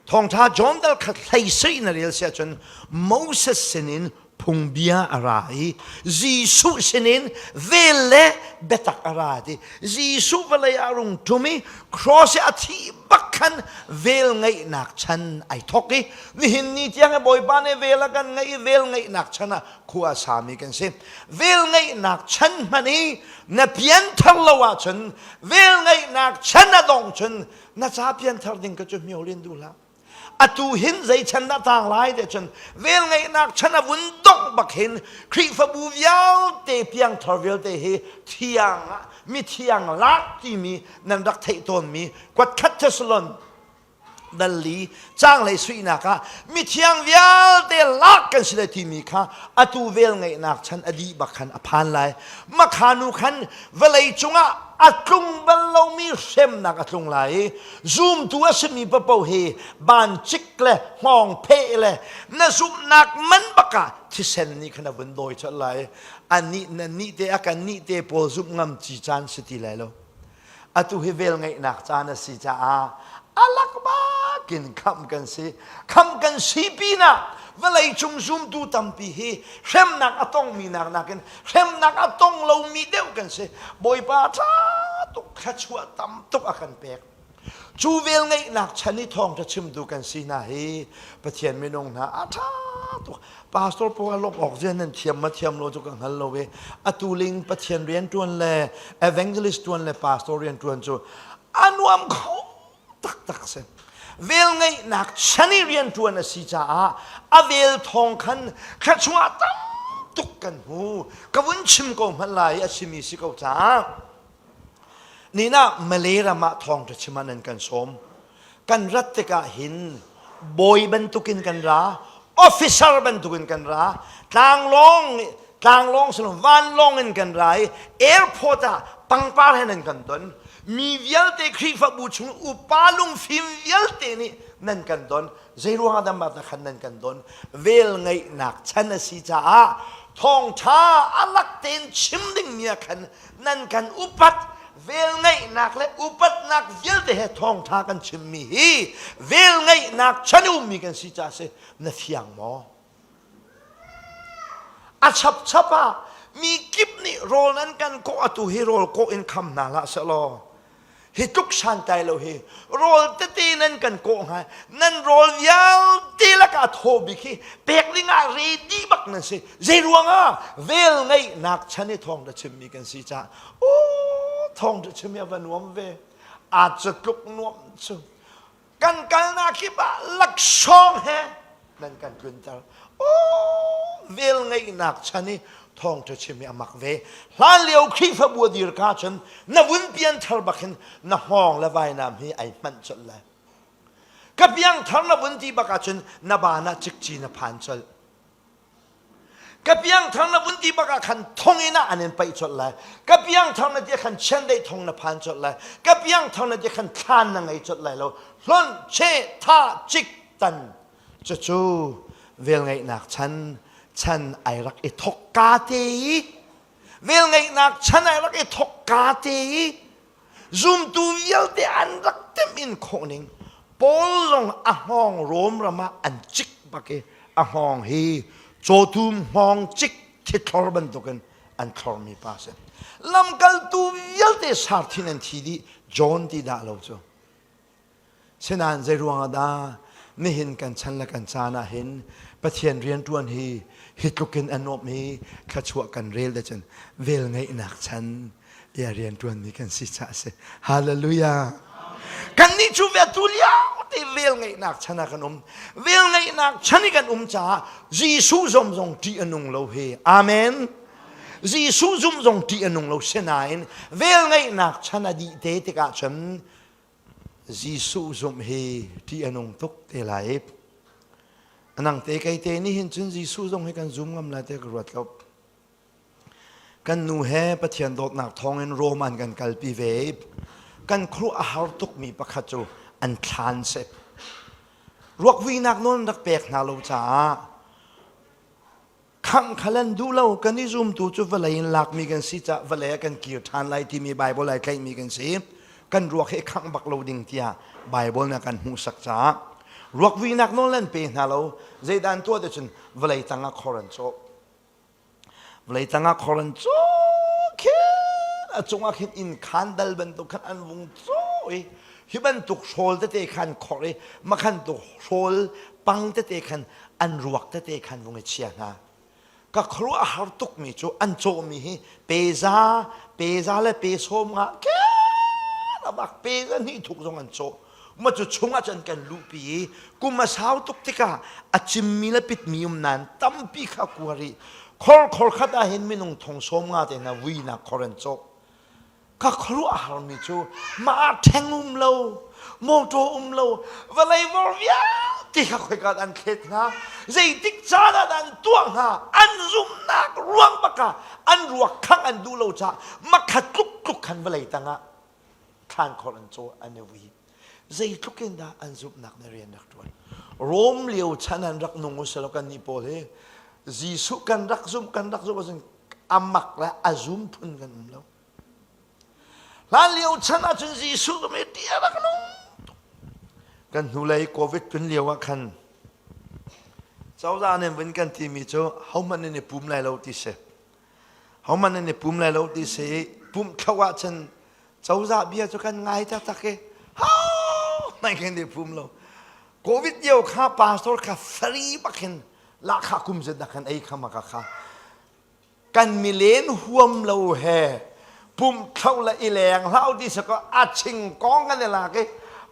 Thawngṭha John dal khat hlei sui na rel si ahcun Moses sinin phungbia a ra i Jesuh sinin vel le biatak a ra ti. Jesuh vawlei ah rung ṭum i cross i a thih bak khan vel ngeihnak chan ai thawk i nihin ni tiang i Bawipa nih vel a kan ngeih i vel ngeihnak chan ah khua a sami kan si. Vel ngeihnak chan hmanh i na pianthar lo ahcun vel ngeihnak chan a dong cun na ca pianthar ding ka cu hmio len duh hlah atu hin zei chan dah tang lai te cun vel ngeihnak chan a vun dongh bak hin Khrihfabu vialte piangthar vialte hi thiang ah mithiang lak timi nan rak theih tawnmi kuatkhat Thessalon dalli caanglei suihnak ah mithiang vialte lak kan si lai timi kha atu vel ngeihnak chan a dih bak khan a phan lai makhanu khan vawlei cungah. a tlung bal lomi hremnak a tlung lai i zumtu a simi paoh hi bancik le hngawng pheh le na zumhnak man bak ah thisen nih khan a vun dawi colh lai. Anih na nih te a kan nih te pawl zumh ngam ci caan si ti lai lo. Atu hi vel ngeihnak caan a si caah a lak bakin khamh kan si. Khamh kan si pinah vawlei cung zumtu tampi hi hremnak a tongmi nak nakin hremnak a tong lomi deuh kan si. Bawipa ṭha tuk thluachuah tam tuk a kan pek. Cu vel ngeihnak chan i thawngṭha chimtu kan si hna hi Pathian minung hna a ṭha tuk. Pastor pawl lawmh awk zia nan thiam ma thiam lo cu ka hngal lo i atu ling Pathian rian ṭuan le evangelist ṭuan le pastor rian ṭuan cu a nuam kho taktak si. Vel ngeihnak chan i rian ṭuan a si caah a vel thawng khan thluachuah tam tuk kan hmu. Ka vun chim ko hmanh lai a simi si ko caah Nina Malay ram ah thawngṭha chim ah nan kan sawm. Kan rat tikah hin bawi bantukin kan ra, officer bantukin kan ra, tlanglawng tlanglawng silom vanlawng in kan ra i airport ah pangpar he nan kan don. Mi vialte Khrihfabu chung upa lungfim vialte nih nan kan don. Zei ruangah dah mah khan nan kan don? Vel ngeihnak chan a si caah thawngṭha a lak tein chim dingmi ah khan nan kan upat velngeihnak le upatnak vialte he thawngṭha kan chimmi hi velngeihnak chan ummi kan si caah si na fiang maw? A chapchap ah mi kip nih rawl nan kan kawh atu hi rawl kawh in kham hna hlah sehlaw hi tluk santlai lo hi rawl tete nan kan kawh hnga nan rawl vialte lakah thaw bik hi pek ding ah ready bak nan si zei ruangah vel ngeihnak chan i thawng da chimmi kan si caah u thawng da chimmi a va nuam ve a cu tluk nuam cu kan kalnak kip ah laksawng he nan kan tlunter aw vel ngeihnak chan i thawngṭha chim hi a mak ve hlan lio Khrihfabu a dir ka cun na vun pian thar bak hin na hngawng le vainam hi ai hmanh colh lai ka piang thar na vun ti bak ahcun na baan ah cikci na phan colh Ka piangthar na vun ti bak ah khan thonginn ah an in paih colh lai. Ka piangthar na ti khan chiandeih thong na phan colh lai. Ka piangthar na ti khan thlan na ngei colh lai lo. Hlonh, che, tha, cik, tan. Cucu velngeihnak chan chan ai rak i thok ka te i velngeihnak chan ai rak i thok ka te i Zumtu vialte an rak timh in khawh ning Paul zong a hngawng Rom ram ah an cik bak i a hngawng hi cawtum hngawng cik thithlor bantukin an thlormi pa si. Lamkaltu vialte sarthin an thi dih John ti dah lo cu. Sinain zei ruangah dah nihin kan chan le kan caan ah hin Pathian rianṭuan hi hi tlukin a nuamh i thluachuah kan rel te cun velngeihnak chan tiah rianṭuanmi kan si caah a si. Hallelujah! Kannih cu ve tu lio te velngeihnak chan ah kan um. Velngeihnak chan i kan um caah Jesuh zong zong ṭih a nung lo hi. Amen. Jesuh zum zong ṭih a nung lo sinain velngeihnak chan a dih te tikah cun Jesuh zumh hi ṭih a nung tuk te lai. Nang te kei te nih hin cun Jesuh zong hi kan zum ngam lai te ka ruat lo. Kan nu he Pathian dawtnak thawngin Rom an kan kalpi ve. Kan khuaruah a har tukmi pakhat cu an thlan si. Ruakvuinak nawl rak pek hna lo caah Khangh kha lan duh lo kan i zumtu cu vawlei in lakmi kan si caah vawlei ah kan kir ṭhan lai timi Baibal ai tlaihmi kan si. Kan ruak hi khangh bak lo ding tiah Baibal nih a kan hmuhsak caah ruak vuinak nawl an pe hna lo. Zeidah an tuah ti cun vawlei tang ah khor an cawh. Vawlei tang ah khor an cawh khin a cungah khin inn khaan dal bantuk khan an vung cawh i hi bantuk hrawl tete khan khor i makhan tuk hrawl pang tete khan an ruak tete khan vung i chia hna ka khuaruah a har tukmi cu an cawhmi hi peza peza le pe sawm nga khen a bak peza hnih thuk zong an cawh ma cu chungah cun kan luhpi i kum a sau tuk tikah a cimmi le pitmi um nain tampi kha kua rih khor khor khat ah hin minung thong sawm nga te hna vuinak khor an cawh Ka khuaruah a harmi cu mah ṭheng um lo, mawṭaw um lo, vawlei vor vialte kha khoika dah an thlet hnga, zeitik caan ah dah an tuah hnga, an zumhnak ruang bak ah an ruak khangh an duh lo caah makhat tluk. tluk khan vawlei tangah thlankhor an caw an i vui. Zeitluk in dah an zumhnak nih rian rak ṭuan. Rom lio chan an rak nung usalaw kan nih pawl hi Jesuh kan rak zumh kan rak zumh ahcun a mak le a zum phun kan um lo. Hlan lio chan ahcun Jesuh cu mi ṭih a rak nung tuk. Kan hnulei COVID tlun lio ah khan cozah nih vun kan timi cu hohmanh nan i pum lai lo ti si. Hohmanh nan i pum lai lo ti si. Pumh thlo ahcun cozah bia cu kan ngai taktak i hohmanh kan i pum lo. COVID lio kha pastor kha free bak in lahkhah kum zet dah kan ei kha maka kha. Kan milen huam lo he pumh thlo le i leng hlah ti sakaw a ching kong kan i lak i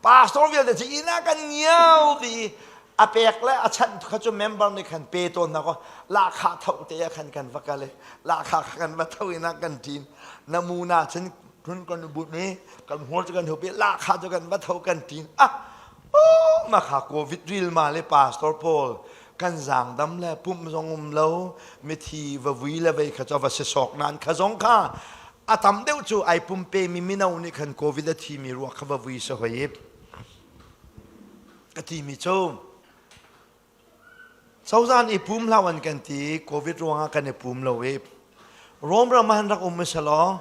pastor vialte cu inn ah kan ngiau ti a pek le a chanh kha cu member nih khan pe tawn na ko lahkhah tho te ah khan kan va kal i lahkhah kha kan va tho in ah kan ṭin namuna cun kun kan but ni kan hmur cu kan hup i lahkhah cu kan va tho kan ṭin ah oh ma kha covid ril ma le pastor paul kan zaangdam le pumh zong um lo mithi va vui le vei kha cu va si sawk nan kha zong kha a tam deuh cu ai pumpe mi mino nih khan covid a thi mi ruak kha va vui sa hoi ka ti mi cu cozah nih pum hlah an kan ti covid ruangah kan i pum lo i Rom ram ah han rak um selaw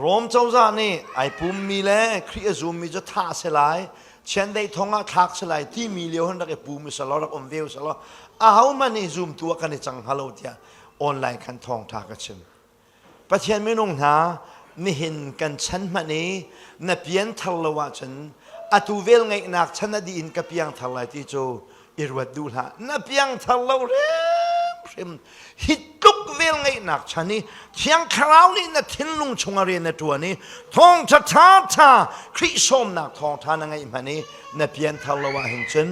Rom cozah nih ai pummi le Khrih a zummi cu thah si lai, chiandeih thong ah thlak si lai timi lio han rak i pum selaw rak um ve selaw ahohmanh nih zumtu ah kan i cang hnga lo tiah online khan thawngṭha ka chim. Pathian minung hna nihin kan chan hmanh i na pian thar lo ahcun atu vel ngeihnak chan a dih in ka piang thar lai ti cu i ruat duh hlah na piangthar lo hrimhrim hi tluk vel ngeihnak chan i thiang thlarau nih na thinlung chungah rian na ṭuan i thawngṭha ṭha ṭha Khrih sawmnak thawngṭha na ngeih hmanh i na pianthar lo ah hin cun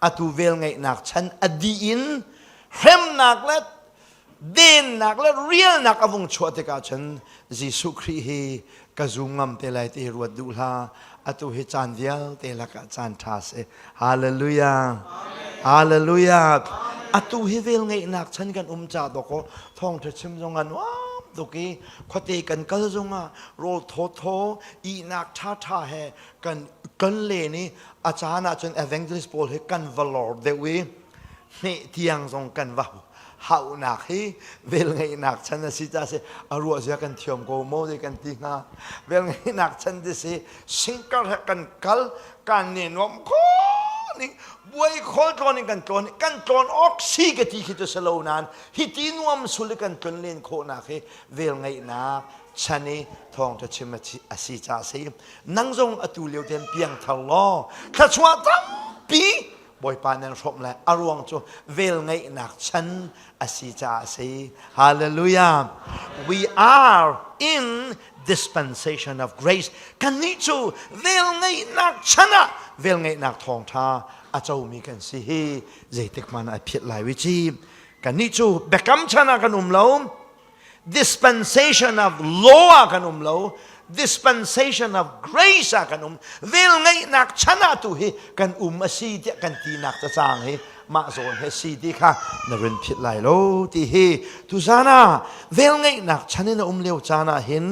atu vel ngeihnak chan a dih in hremnak le dennak le rialnak a vung chuah tikah cun Jesuh Khrih hi ka zum ngam te lai ti ruat duh hlah atu hi caan vialte lakah caan ṭha si hallelujah hallelujah atu hi vel ngeihnak chan kan um ca dawkaw thawngṭha chim zong an nuam tuk i khuate kan kal zongah rawl thawthaw ihnak ṭhaṭha he kan kan len i a caan ahcun evangelist pawl hi kan va lor deuh i hmeh tiang zong kan va hauhnak hi velngeihnak chan a si ca si a ruah zia kan thiam ko maw ti kan ti hnga velngeihnak chan ti si singkar he kan kal kan ne nuam kho ning buai khawl tlawn in kan tlawn kan tlawn awk si ka ti khi cu si lo nain hi ti nuam sul i kan tlun len khawhnak hi velngeihnak chan i thawngṭha chim a si ca si nang zong atu lio ten piangthar law thluachuah tampi Bawipa nan hrawmh lai a ruang cu velngeihnak chan a si caah a si hallelujah we are in dispensation of grace kannih cu velngeihnak chan ah velngeihnak thawngṭha a comi kan si hi zeitik hmanh ah a phiat lai wi ci kannih cu biakam chan ah kan um lo dispensation of law ah kan um lo dispensation of grace ah kan um velngeihnak chan ah tu hi kan um a si tiah kan tinak cacang hi mah zawn he si ti kha na run phit lai lo ti hi tuzan ah velngeihnak chan in a um lio caan ah hin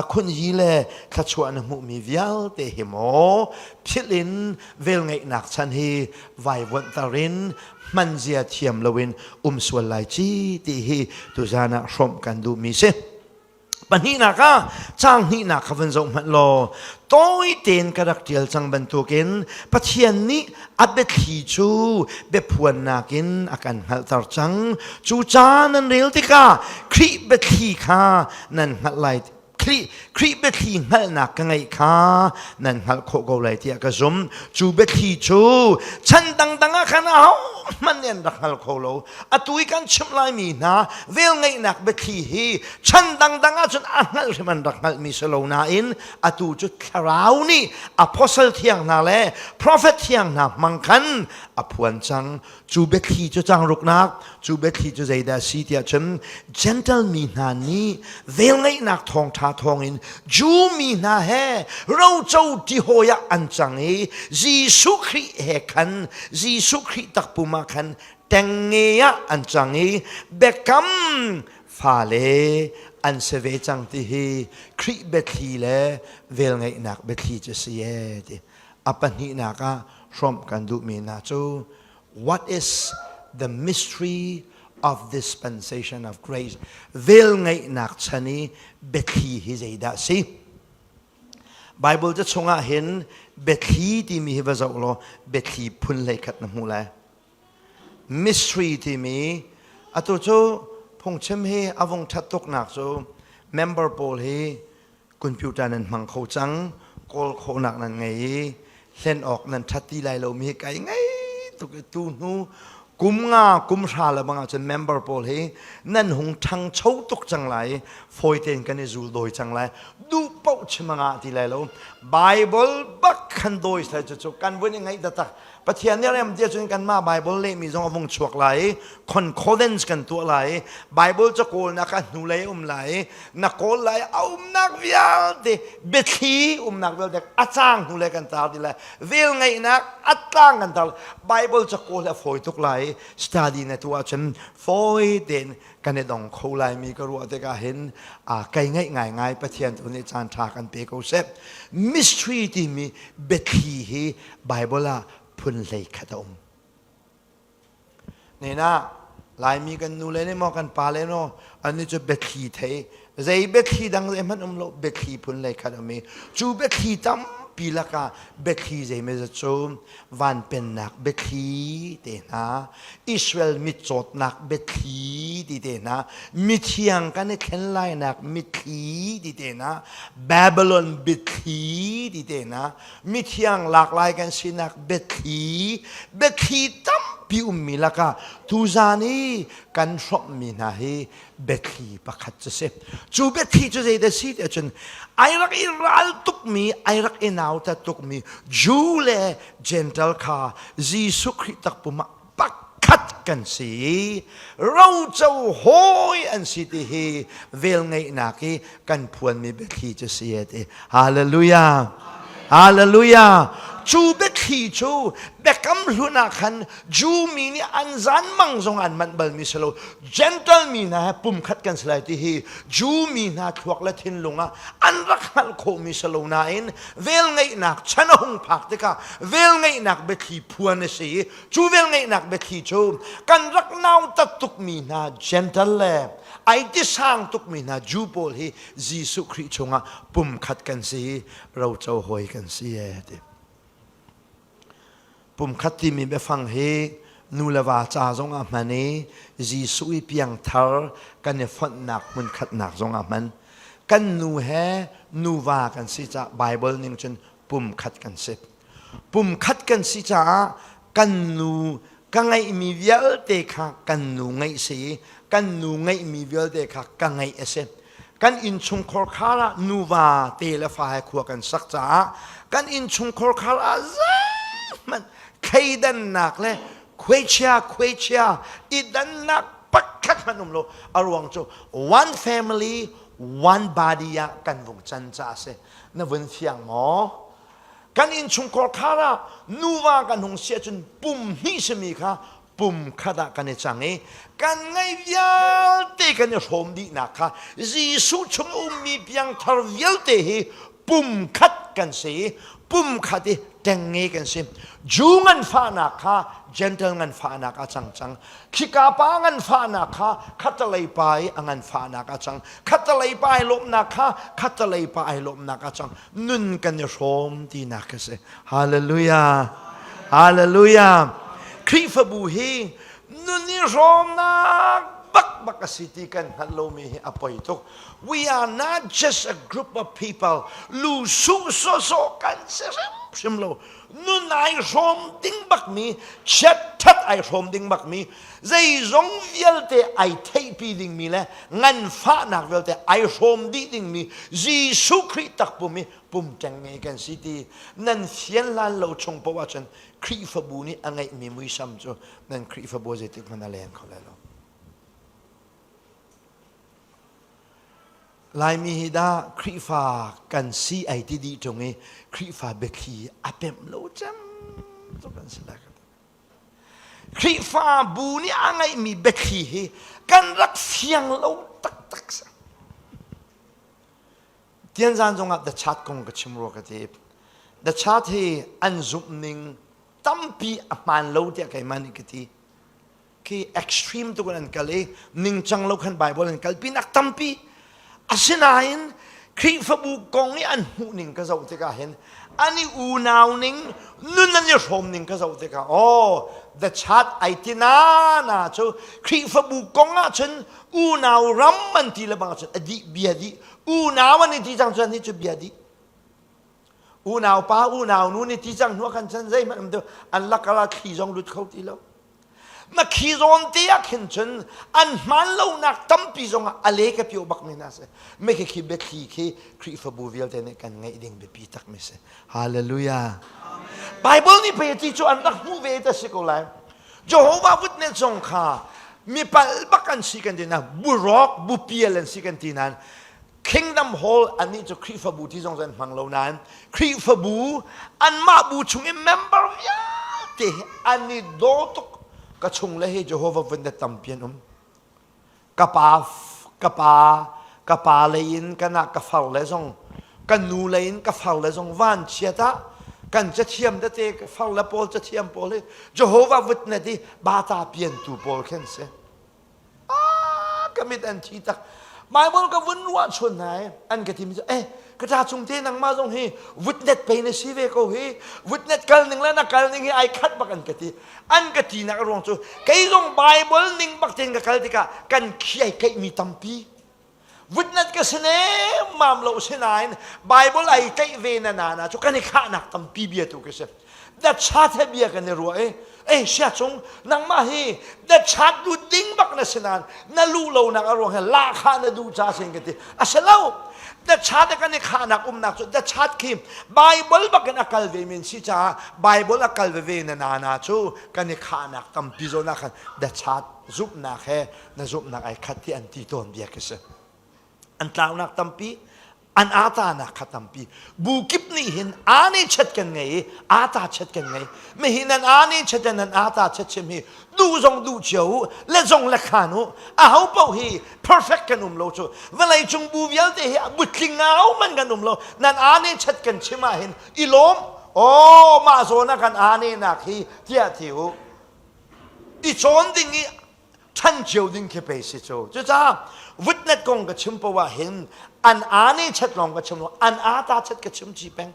a khun yi le thluachuah na hmuhmi vialte hi maw philh in velngeihnak chan hi vaivuanhter in hman zia thiam loin um sual lai ci ti hi tuzan ah hrawmh kan duhmi si. Pahnihnak ah caang hnihnak kha van zoh hmanh law tawi tein ka rak ṭial cang bantukin Pathian nih a biathli cu biaphuannak in a kan hngalhter cang. Cu ca nan rel tikah Khrih biathli kha nan hngalh lai Khrih Khrih biathli hngalhnak ka ngeih kha nan hngalh khawh ko lai tiah ka zumh. Cu biathli cu chan dangdang ah khan ahohmanh nih an rak hngal kho lo. Atu i kan chimh laimi hna velngeihnak biathli hi chan dangdang ah cun a hngalh hrim an rak hngalhmi si lo nain atu cu thlarau nih apostle thiang hna le prophet thiang hna hmang khan a phuan cang. Cu biathli cu changruknak, cu biathli cu zeidah a si tiah cun Gentle mi hna nih velngeihnak thawngṭha thawngin Jew mi hna he roco ṭihawi ah an cang i Jesuh Khrih he khan Jesuh Khrih takpum ah khan ṭengnge ah an cang i biakam fale an si ve cang ti hi Khrih biathli le velngeihnak biathli cu si ee ti. A pahnihnak ah hrawmh kan duhmi hna cu what is the mystery of dispensation of grace? Velngeihnak chan i biathli hi zeidah si? Bible ca chungah hin biathli timi hi va zoh law biathli phun hleikhat na hmuh lai. Mystery timi atu cu phungchim hi a vung ṭhat tuknak cu member pawl hi computer nan hmang kho cang, kawl khawhnak nan ngei i hlen awk nan ṭhat ti lai lomi hi kai ngei tuk i tu hnu kum nga kum hra le bang ahcun member pawl hi nan hung ṭhangcho tuk cang lai i fawi tein kan i zul dawi cang lai duh paoh chim a ngah ti lai lo Bible bak khan dawi sai cu cu kan vun i ngaih taktak Pathian nih rem ti ahcun kanmah Bible lehmi zong a vung chuak lai i concordance kan tuah lai i Bible ca kawlnak ah hnulei um lai i na kawl lai a umnak vialte biathli umnak vialte a caang hnulei kan tar ti lai vel ngeihnak a tlang kan tar Bible ca kawl a fawi tuk lai i study na tuah ahcun fawi tein kan i dong kho laimi ka ruah tikah hin kai ngaih ngaingai Pathian tu nih caan ṭha kan pe ko seh. Mystery timi biathli hi Bible ah phun hlei khat a um. Nena Laimi kan nu le nih maw kan pa le maw an nih cu biathli thei zei biathli dang zei hmanh um lo biathli phun hlei khat um i cu biathli tampi lakah biathli zeimawzat cu van pennak biathli te hna Israel mitcawtnak biathli ti te hna mithiang kan i thlen lainak mitthli ti te hna Babylon biathli ti te hna mithiang lak lai kan sinak biathli biathli tampi ummi lakah tuzan i kan hrawmhmi hna hi biathli pakhat cu si. Cu biathli cu zeidah si ti ahcun ai rak i ral tukmi, ai rak i nauta tukmi Jew le Gentile kha Jesuh Khrih takpum ah pakhat kan si. Roco hawi an si ti hi velngeihnak i kan phuanmi biathli cu si ti. Hallelujah. Hallelujah. Cu biathli cu biakam hlun ah khan Jew mi nih an zanmang zong an manh balmi si lo. Gentle mi hna he pumkhat kan si lai ti hi Jew mi hna thluak le thinlung ah an rak hngalh khawhmi si lo nain velngeihnak chan a hung phak tikah velngeihnak biathli phuan a si i cu velngeihnak biathli cu kan rak nautat tukmi hna Gentle le ai tisang tukmi hna Jew pawl hi Jesuh Khrih chungah pumkhat kan si i roco hawi kan si e ti. Pumkhat timi biafang hi nu le va ca zong ah hman i Jesuh i piangthar kan i fonhnak hmunkhatnak zong ah hman. Kan nu he nuva kan si caah Bible ning cun pumkhat kan si. Pumkhat kan si caah kan nu ka ngeihmi vialte kha kan nu ngeih si i kan nu ngeihmi vialte kha ka ngeih a si. Kan innchungkhar khar ah nuva te le fa he khua kan sak caah kan innchungkhar khar ah zeihmanh thleidannak le khuaichia khuaichia i dannak pakhat hmanh um lo a ruang cu one family one body ah kan vung can caah a si na vun fiang maw Kan innchungkhar khar ah nuva kan hung si ahcun pum hnih simi kha pum khat ah kan i cang i kan ngeih vialte kan i hrawm dihnak kha Jesuh chung ummi piangthar vialte hi pum khat kan si i pum khat i ṭengnge kan si. Jew nganfahnak kha Gentle nganfahnak a cang cang. Khika pa nganfahnak kha khattalei pa i a nganfahnak a cang. Khattalei pa i lawmhnak kha khattalei pa i lawmhnak a cang. Nun kan i hrawm tinak a si. Hallelujah. Hallelujah. Khrihfabu hi nun i hrawmnak bak bak a si ti kan hngalh lomi hi a poi tuk. We are not just a group of people. Lu su sawsawh kan si hrimhrim lo. Nun ai hrawm ding bakmi, chiat that ai hrawm ding bakmi, zeizong vialte ai theihpi dingmi le nganfahnak vialte ai hrawm dih dingmi Jesuh Khrih takpum i pum ṭengnge kan si ti nan fian hlan lo chung paoh ahcun Khrihfabu nih a ngeihmi muisam cu nan Khrihfabu zeitik hmanh a leng kho lai lo. Laimi hi dah Khrihfa kan si ai ti dih ṭung i Khrihfa biathli a pemh lo cem cu kan si lai. Khrihfabu nih a ngeihmi biathli hi kan rak fiang lo taktak. Tianzan zongah the chat kong ka chim rua ka ti. The chat hi an zumh ning tampi a hmaan lo tiah keimah nih ka ti. Khi extreme tuk in an kal i ningcang lo khan Bible an kalpi nak tampi. Asinain Khrihfabu kong i an hmuh ning ka zoh tikah hin an i unau ning nun an i hrawm ning ka zoh tikah oh the chat ai ti na na cu Khrihfabu kong ah cun unau ram an ti le bang cun a dih bia dih unau an i ti cang cun hi cu bia dih unau pa unau nu ni ti cang hnu kan chan zeihmanh um tu an lakar ah thli zong lut kho ti lo ma khi zawn te ah khin cun an hmaan lonak tampi zong ah a le ka pio bak mi hna si me khi khi biathli khi Khrihfabu vialte nih kan ngeih ding biapi tak mi si hallelujah Bible nih pei ti cu an rak hmuh ve ta si ko lai Jehovah Witness zong kha mi pal bak an si kan ti na burawk bupial an si kan ti nain Kingdom Hall annih cu Khrihfabu ti zong an hmang lo nain Khrihfabu anmah bu chung i member vialte hi an i daw tuk ka chung le hi Jehovah Witness tampi an um ka pa ka pa ka pa lei in kana ka far le zong ka nu lei in ka far le zong van chiat ah kan cathiam tete far le pawl cathiam pawl hi Jehovah Witness i bata piantu pawl khin si ah ka mit an thi tak Bible ka vun ruah chun hna i an ka timi cu eh ka ṭa cung te nangmah zong hi witness pei na si ve ko hi witness kal ning le na kal ning hi ai khat bak an ka ti an ka ti nak ruang cu kei zong Bible ning bak tein ka kal tikah kan khiai keih mi tampi witness ka si ne mam lo sinain Bible ai keih ve na na na cu kan i khahnak tampi bia tu ka si the chat he bia kan i ruah i eh sia cung nangmah hi the chat lu ding bak na si nain na lu lo nak a ruang he lahkhah na duh ca sin ka ti a si lo the chat kan i khahnak umnak cu the chat khi Bible bak in a kal ve men si caah Bible a kal veve na na na cu kan i khahnak tampi zawn ah khan the chat zumhnak he na zumhnak ai khat ti an ti tawn bia khi si an tlaunak tampi an ata-nak kha tampi bu kip nih hin aa chet kan ngei i ata chet kan ngei mihi nan aa nih chet nan ata chet chim hi duh zong duh cio u le zong le khan u aho paoh hi perfect kan um lo cu vawlei cung bu vialte hi butling ngau man kan um lo nan aa nih chet kan chim ah hin i lawm oh mah zawn ah kan aa nak hi tiah ti u i cawn ding i ṭhan cio ding khi pei si cu. Cucaah witness kong ka chim poah ah hin an aa nih chet lawng ka chim lo, an aa ta chet ka chim chi peng.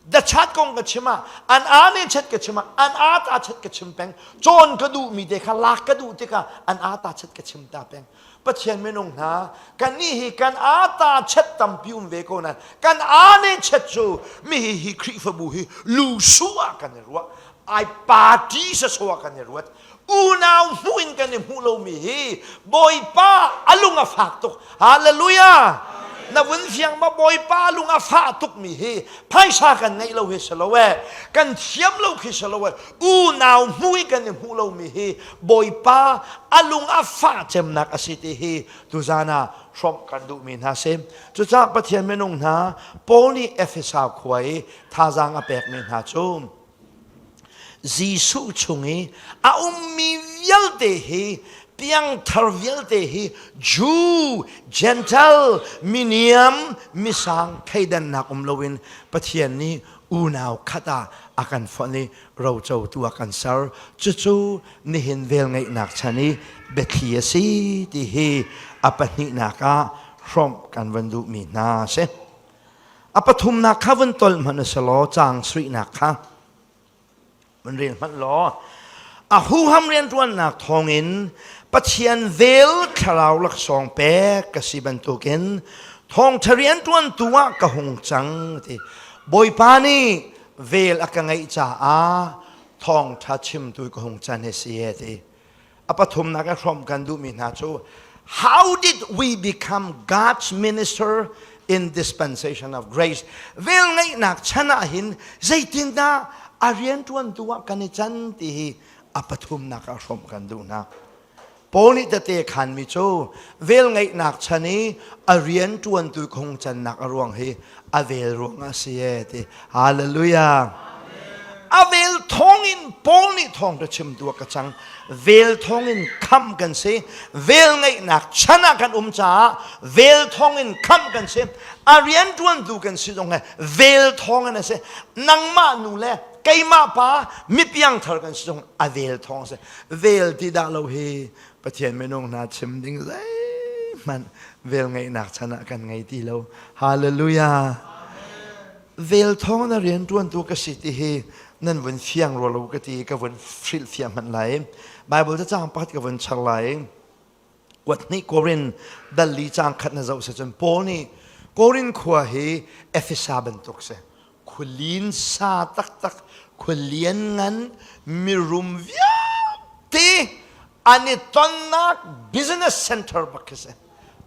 The chat kong ka chim ah an aa nih chet ka chim ah an aa ta chet ka chim peng. Cawn ka duh mi te kha lak ka duh tikah an aa ta chet ka chim ta peng. Pathian minung hna kannih hi kan aa ta chet tampi um ve ko nain kan aa nih chet cu mi hi hi Khrihfabu hi lusu ah kan i ruah ai party sasaw ah kan i ruat unau hmuh in kan i hmuh lomi hi Bawipa a lung a fak tuk hallelujah na vun fiang ma Bawipa lung a fah tuk mi hi phaisa kan ngeih lo hi si lo e kan thiam lo khi si lo e unau hmuh i kan i hmuh lomi hi Bawipa a lung a fah cemnak a si ti hi tuzan ah hrawmh kan duhmi hna si cucaah Pathian minung hna Paul nih Efesa khua i thazaang a pekmi hna cu Jesuh chung i a ummi vialte hi piangthar vialte hi Jew, Gentile, miniam, misang thleidannak um loin Pathian nih unau khat ah a kan fonh i rocotu a kan ser. Cucu nihin velngeihnak chan i biathli a si ti hi a pahnihnak ah hrawmh kan van duhmi hna a si. A pathumnak kha vun tolh hmanh a si law caang suihnak kha vun rel hmanh law a huham rianṭuannak thawngin Pathian vel thlarau laksawng pek ka si bantukin thawngṭha rianṭuantu ah ka hung cang ti Bawipa nih vel a ka ngeih caah thawngṭha chimtu ka hung can hi si he ti A pathumnak a hrawmh kan duhmi hna cu how did we become God's minister in dispensation of grace? Velngeihnak chan ah hin zeitindah a rianṭuantu ah kan i can ti hi a pathumnak ah hrawmh kan duh hna. Paul nih tete khanmi cu velngeihnak chan i a rianṭuantu khung cannak a ruang hi a vel ruangah a si e ti. Hallelujah. A vel thawngin Paul nih thawngṭha chimtu ah ka cang. Vel thawngin khamh kan si. Vel ngeihnak chan ah kan um caah vel thawngin khamh kan si. A rianṭuantu kan si zong he vel thawngin a si. Nangmah nu le keimah pa mipiangthar kan si zong a vel thawng a si. Vel ti dah lo hi Pathian minung hna chim ding zeihmanh vel ngeihnak chan ah kan ngei ti lo. Hallelujah. Vel thawng na rian ṭuantu ka si ti hi nan vun fiang rua lo ka ti ka vun hrilh fiang hmanh lai. Bible cacang pakhat ka vun char lai. Kuat hnih Korin dal li cang khat na zoh si cun Paul nih Korin khua hi Efesa bantuk si. Khualin sa taktak, khualian ngan, mirum vialte an i tonnak business center bak khi si.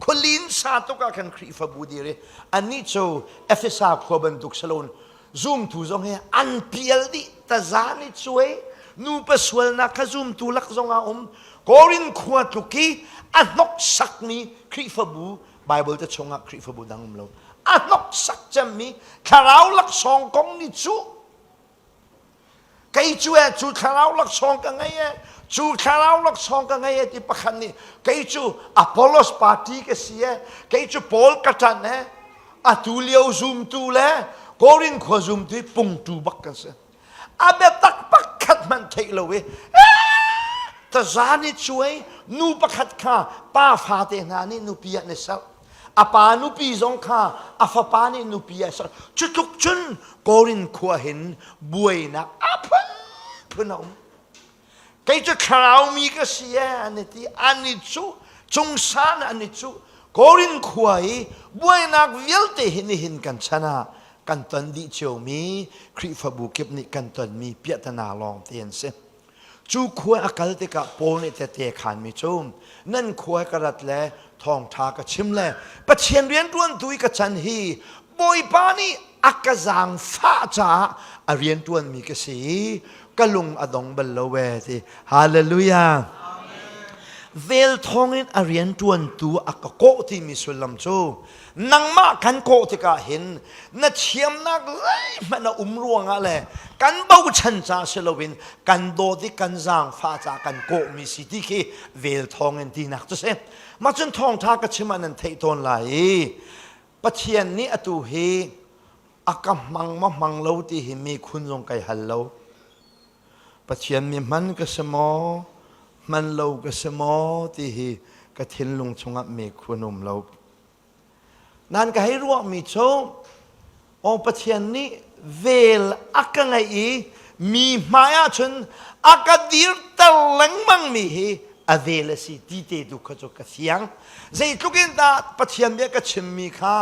Khualin sa tuk ah khan Khrihfabu dir i annih cu Efesa khua bantuk si loin zumtu zong hi an pial dih taza nih cuai nupa sualnak kha zumtu lak zong ah um Korin khua tluk i a hnoksakmi Khrihfabu Bible te chungah Khrihfabu dang um lo a hnoksak cemmi thlarau laksawng kong ni cu kei cu e cu thlarau laksawng ka ngei e cu thlarau laksawng ka ngei e ti pakhat nih kei cu Apollos party ka si e kei cu Paul ka ṭan e atu lio zumtu le Korin khua zumtu hi pungtu bak kan si a biatak pakhat hmanh theih lo i taza nih cuai nu pakhat kha pa fate hna nih nupi ah an i serh a pa nupi zong kha a fapa nih nupi ah a serh cu tluk cun Korin khua hin buainak a phunphun a um kei cu thlarau mi ka si e an i ti an i cuh cungsan an i cuh Korin khua i buainak vialte hi nihin kan chan ah kan ton dih ciomi Khrihfabu kip nih kan tonmi piahtana lawng te an si. Cu khua a kal tikah Paul nih tete khanmi cu nan khua ka rat le thawngṭha ka chim le Pathian rianṭuantu i ka can hi Bawipa nih a ka zaangfah caah a rianṭuanmi ka si i ka lung a dong bal lo ee ti. Hallelujah. Vel thawngin a rianṭuantu a ka kawh timi sullam cu nangmah kan kawh tikah hin na thiamnak zeihmanh a um ruangah le kan bochan ca si loin kan dawt i kan zaangfah ca kan kawhmi si ti khi vel thawngin tinak cu si mah cun thawngṭha ka chim ah nan theih tawn lai i Pathian nih atu hi a ka hmang ma hmang lo ti hi mi khun zong kai hal lo Pathian mi hman ka si maw hman lo ka si maw ti hi ka thinlung chungah mi khun um lo Nan ka hei ruahmi cu aw Pathian nih vel a ka ngeih i mi hmai ahcun a ka dirter lengmang mi hi a vel a si ti te tu kha cu ka fiang. Zeitluk in dah Pathian bia ka chimmi kha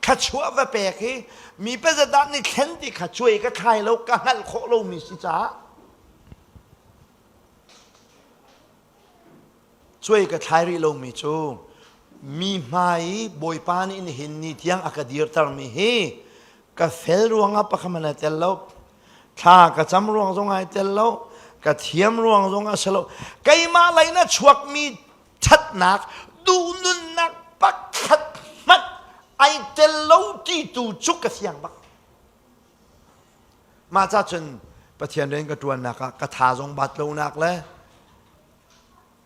thluachuah va pek hi mi pazadah nih thlen ti kha cuai ka thlai lo ka hngalh khawh lomi si caah Cuai ka thlai rih lomi cu mi hmai i Bawipa nih nihin ni tiang a ka dirtermi hi ka fel ruangah pakhat hmanh ai tel lo. Thla ka cam ruang zong ai tel lo. Ka thiam ruang zong a si lo. Keimah lei na chuakmi ṭhatnak, duhnunnak pakhat hmanh ai tel lo ti tu cu ka fiang bak. Mah ca cun Pathian rian ka ṭuannak ah ka tha zong bat lonak le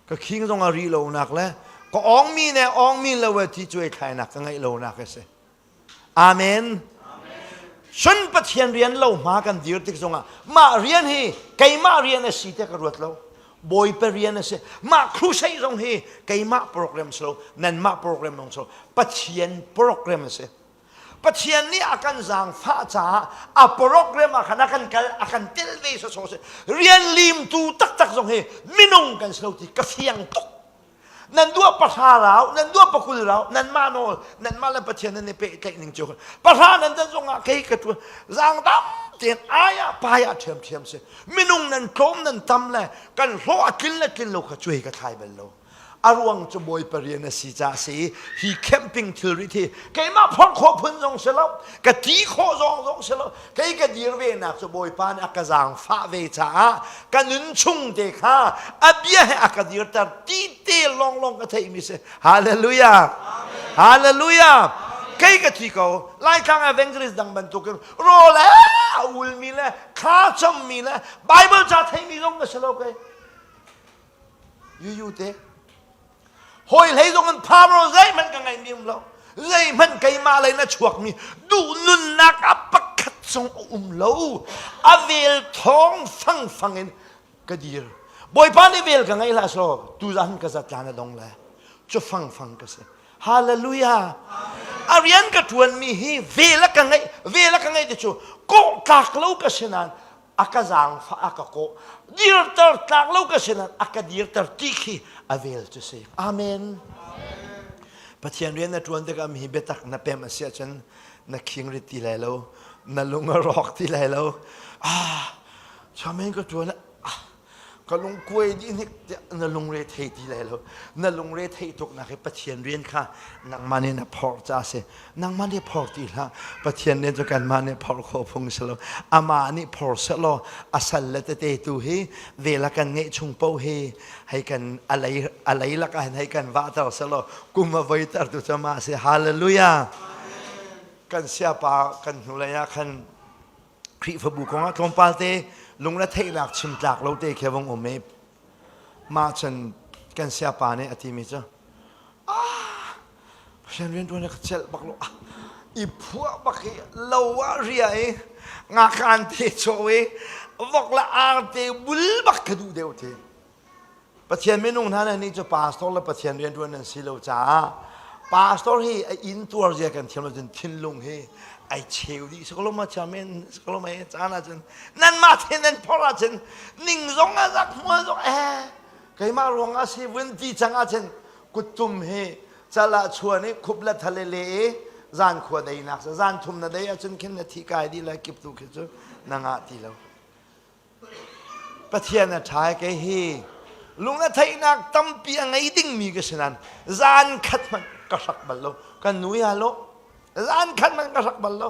ka khing zong a ri lonak le ka awngmi ne awngmi lo e ti cuai thlainak ka ngeih lonak a si. Amen. Cun Pathian rian lo hma kan dir tik zongah mah rian hi keimah rian a si tiah ka ruat lo. Bawipa rian a si. Mah crusade zong hi keimah program si lo, nanmah program zong si lo, Pathian program a si. Pathian nih a kan zaangfah caah a program ah khan a kan kal a kan tel ve sawsawh si rian limtu taktak zong hi minung kan si lo ti ka fiang tuk nan duah pahra rau nan duah pakul rau nan mah nawl nan mah le Pathian nan i pehtlaih ning cu pahra nan dan zong ah kei ka ṭuan zaang dam tein ai ah pai ah ṭhiamṭhiam si minung nan tlawm nan tam le kan hlawh a tlin le tlin lo kha cuai ka thlai bal lo a ruang cu Bawipa rian a si caah si i hi camping thilrit hi keimah phorh khawh phun zong si lo ka ti khawh zong zong si lo kei ka dir ve nak cu Bawipa nih a ka zaangfah ve caah ka nun chung te kha a bia he a ka dirter ti te lawnglawng ka theihmi si hallelujah hallelujah kei ka thi ko Laitlang evangelist dang bantukin rawl ee! a ulmi le thla cammi le Bible ca theimi zong ka si lo kei. Yuyu te. Hawi hlei zong an pha ro zeihmanh ka ngeih mi um lo. Zeihmanh keimah lei na chuakmi duh nunnak a pakhat zong a um lo. A vel thawng fangfang in ka dir. Bawipa nih vel ka ngei hlah selaw tuzan ka zatlan a dong le cu fangfang ka si. Hallelujah. A rian ka ṭuanmi hi vel a ka ngeih vel a ka ngeih ti cu kawh tlak lo ka si nain a ka zaangfah a ka kawh dirter tlak lo ka si nain a ka dirter ti khi a vel cu si. Amen. Pathian rian na ṭuan tikah mi hi biatak na pem a si ahcun na khing rit ti lai lo na lung a rawk ti lai lo ah chamen ka ṭuan ah ka lungkuai dih hnik tiah na lungre thei ti lai lo na lungre theih tuk nak hi Pathian rian kha nangmah nih na phorh ca si nangmah nih phor ti hlah Pathian rian cu kanmah nih phorh khawh phung si lo amah nih phor selaw a sal le tete tu hi vel a kan ngeih chung paoh hi hei kan alei alei lakah hin hei kan vahter selaw kum a voiter tu cu amah si hallelujah kan siapa kan hnulei ah khan Khrihfabu kong ah tlawmpal te lungretheihnak chim tlak lo te khi a vung um i mah cun kan siapa nih a timi cu ah Pathian rianṭuan ka celh bak lo ah i phuah bak i lo ah ria i ngakan te chaw i vok le ar te bul bak ka duh deuh ti Pathian minung hna nih cu pastor le Pathian rianṭuan nan si lo caah pastor hi a inn tuar zia kan thiam lo cun thinlung hi ai cheu dih sakaloma chairman sakaloma he caan ahcun nanmah the nan phor ahcun ning zong a zak hmual zong eh keimah ruang ah si vun ti cang ahcun kuttum hi cal ah chuan i khup le thale le i zan khua deinak zan thum na dei ahcun khin na thi kai dih lai kip tu khi cu na ngah ti lo Pathian a ṭha kei hi lung a theihnak tampi a ngei dingmi ka si nain zan khat hmanh ka hrak bal lo. Kan nu ya lo zan khat hmanh ka hrak bal lo.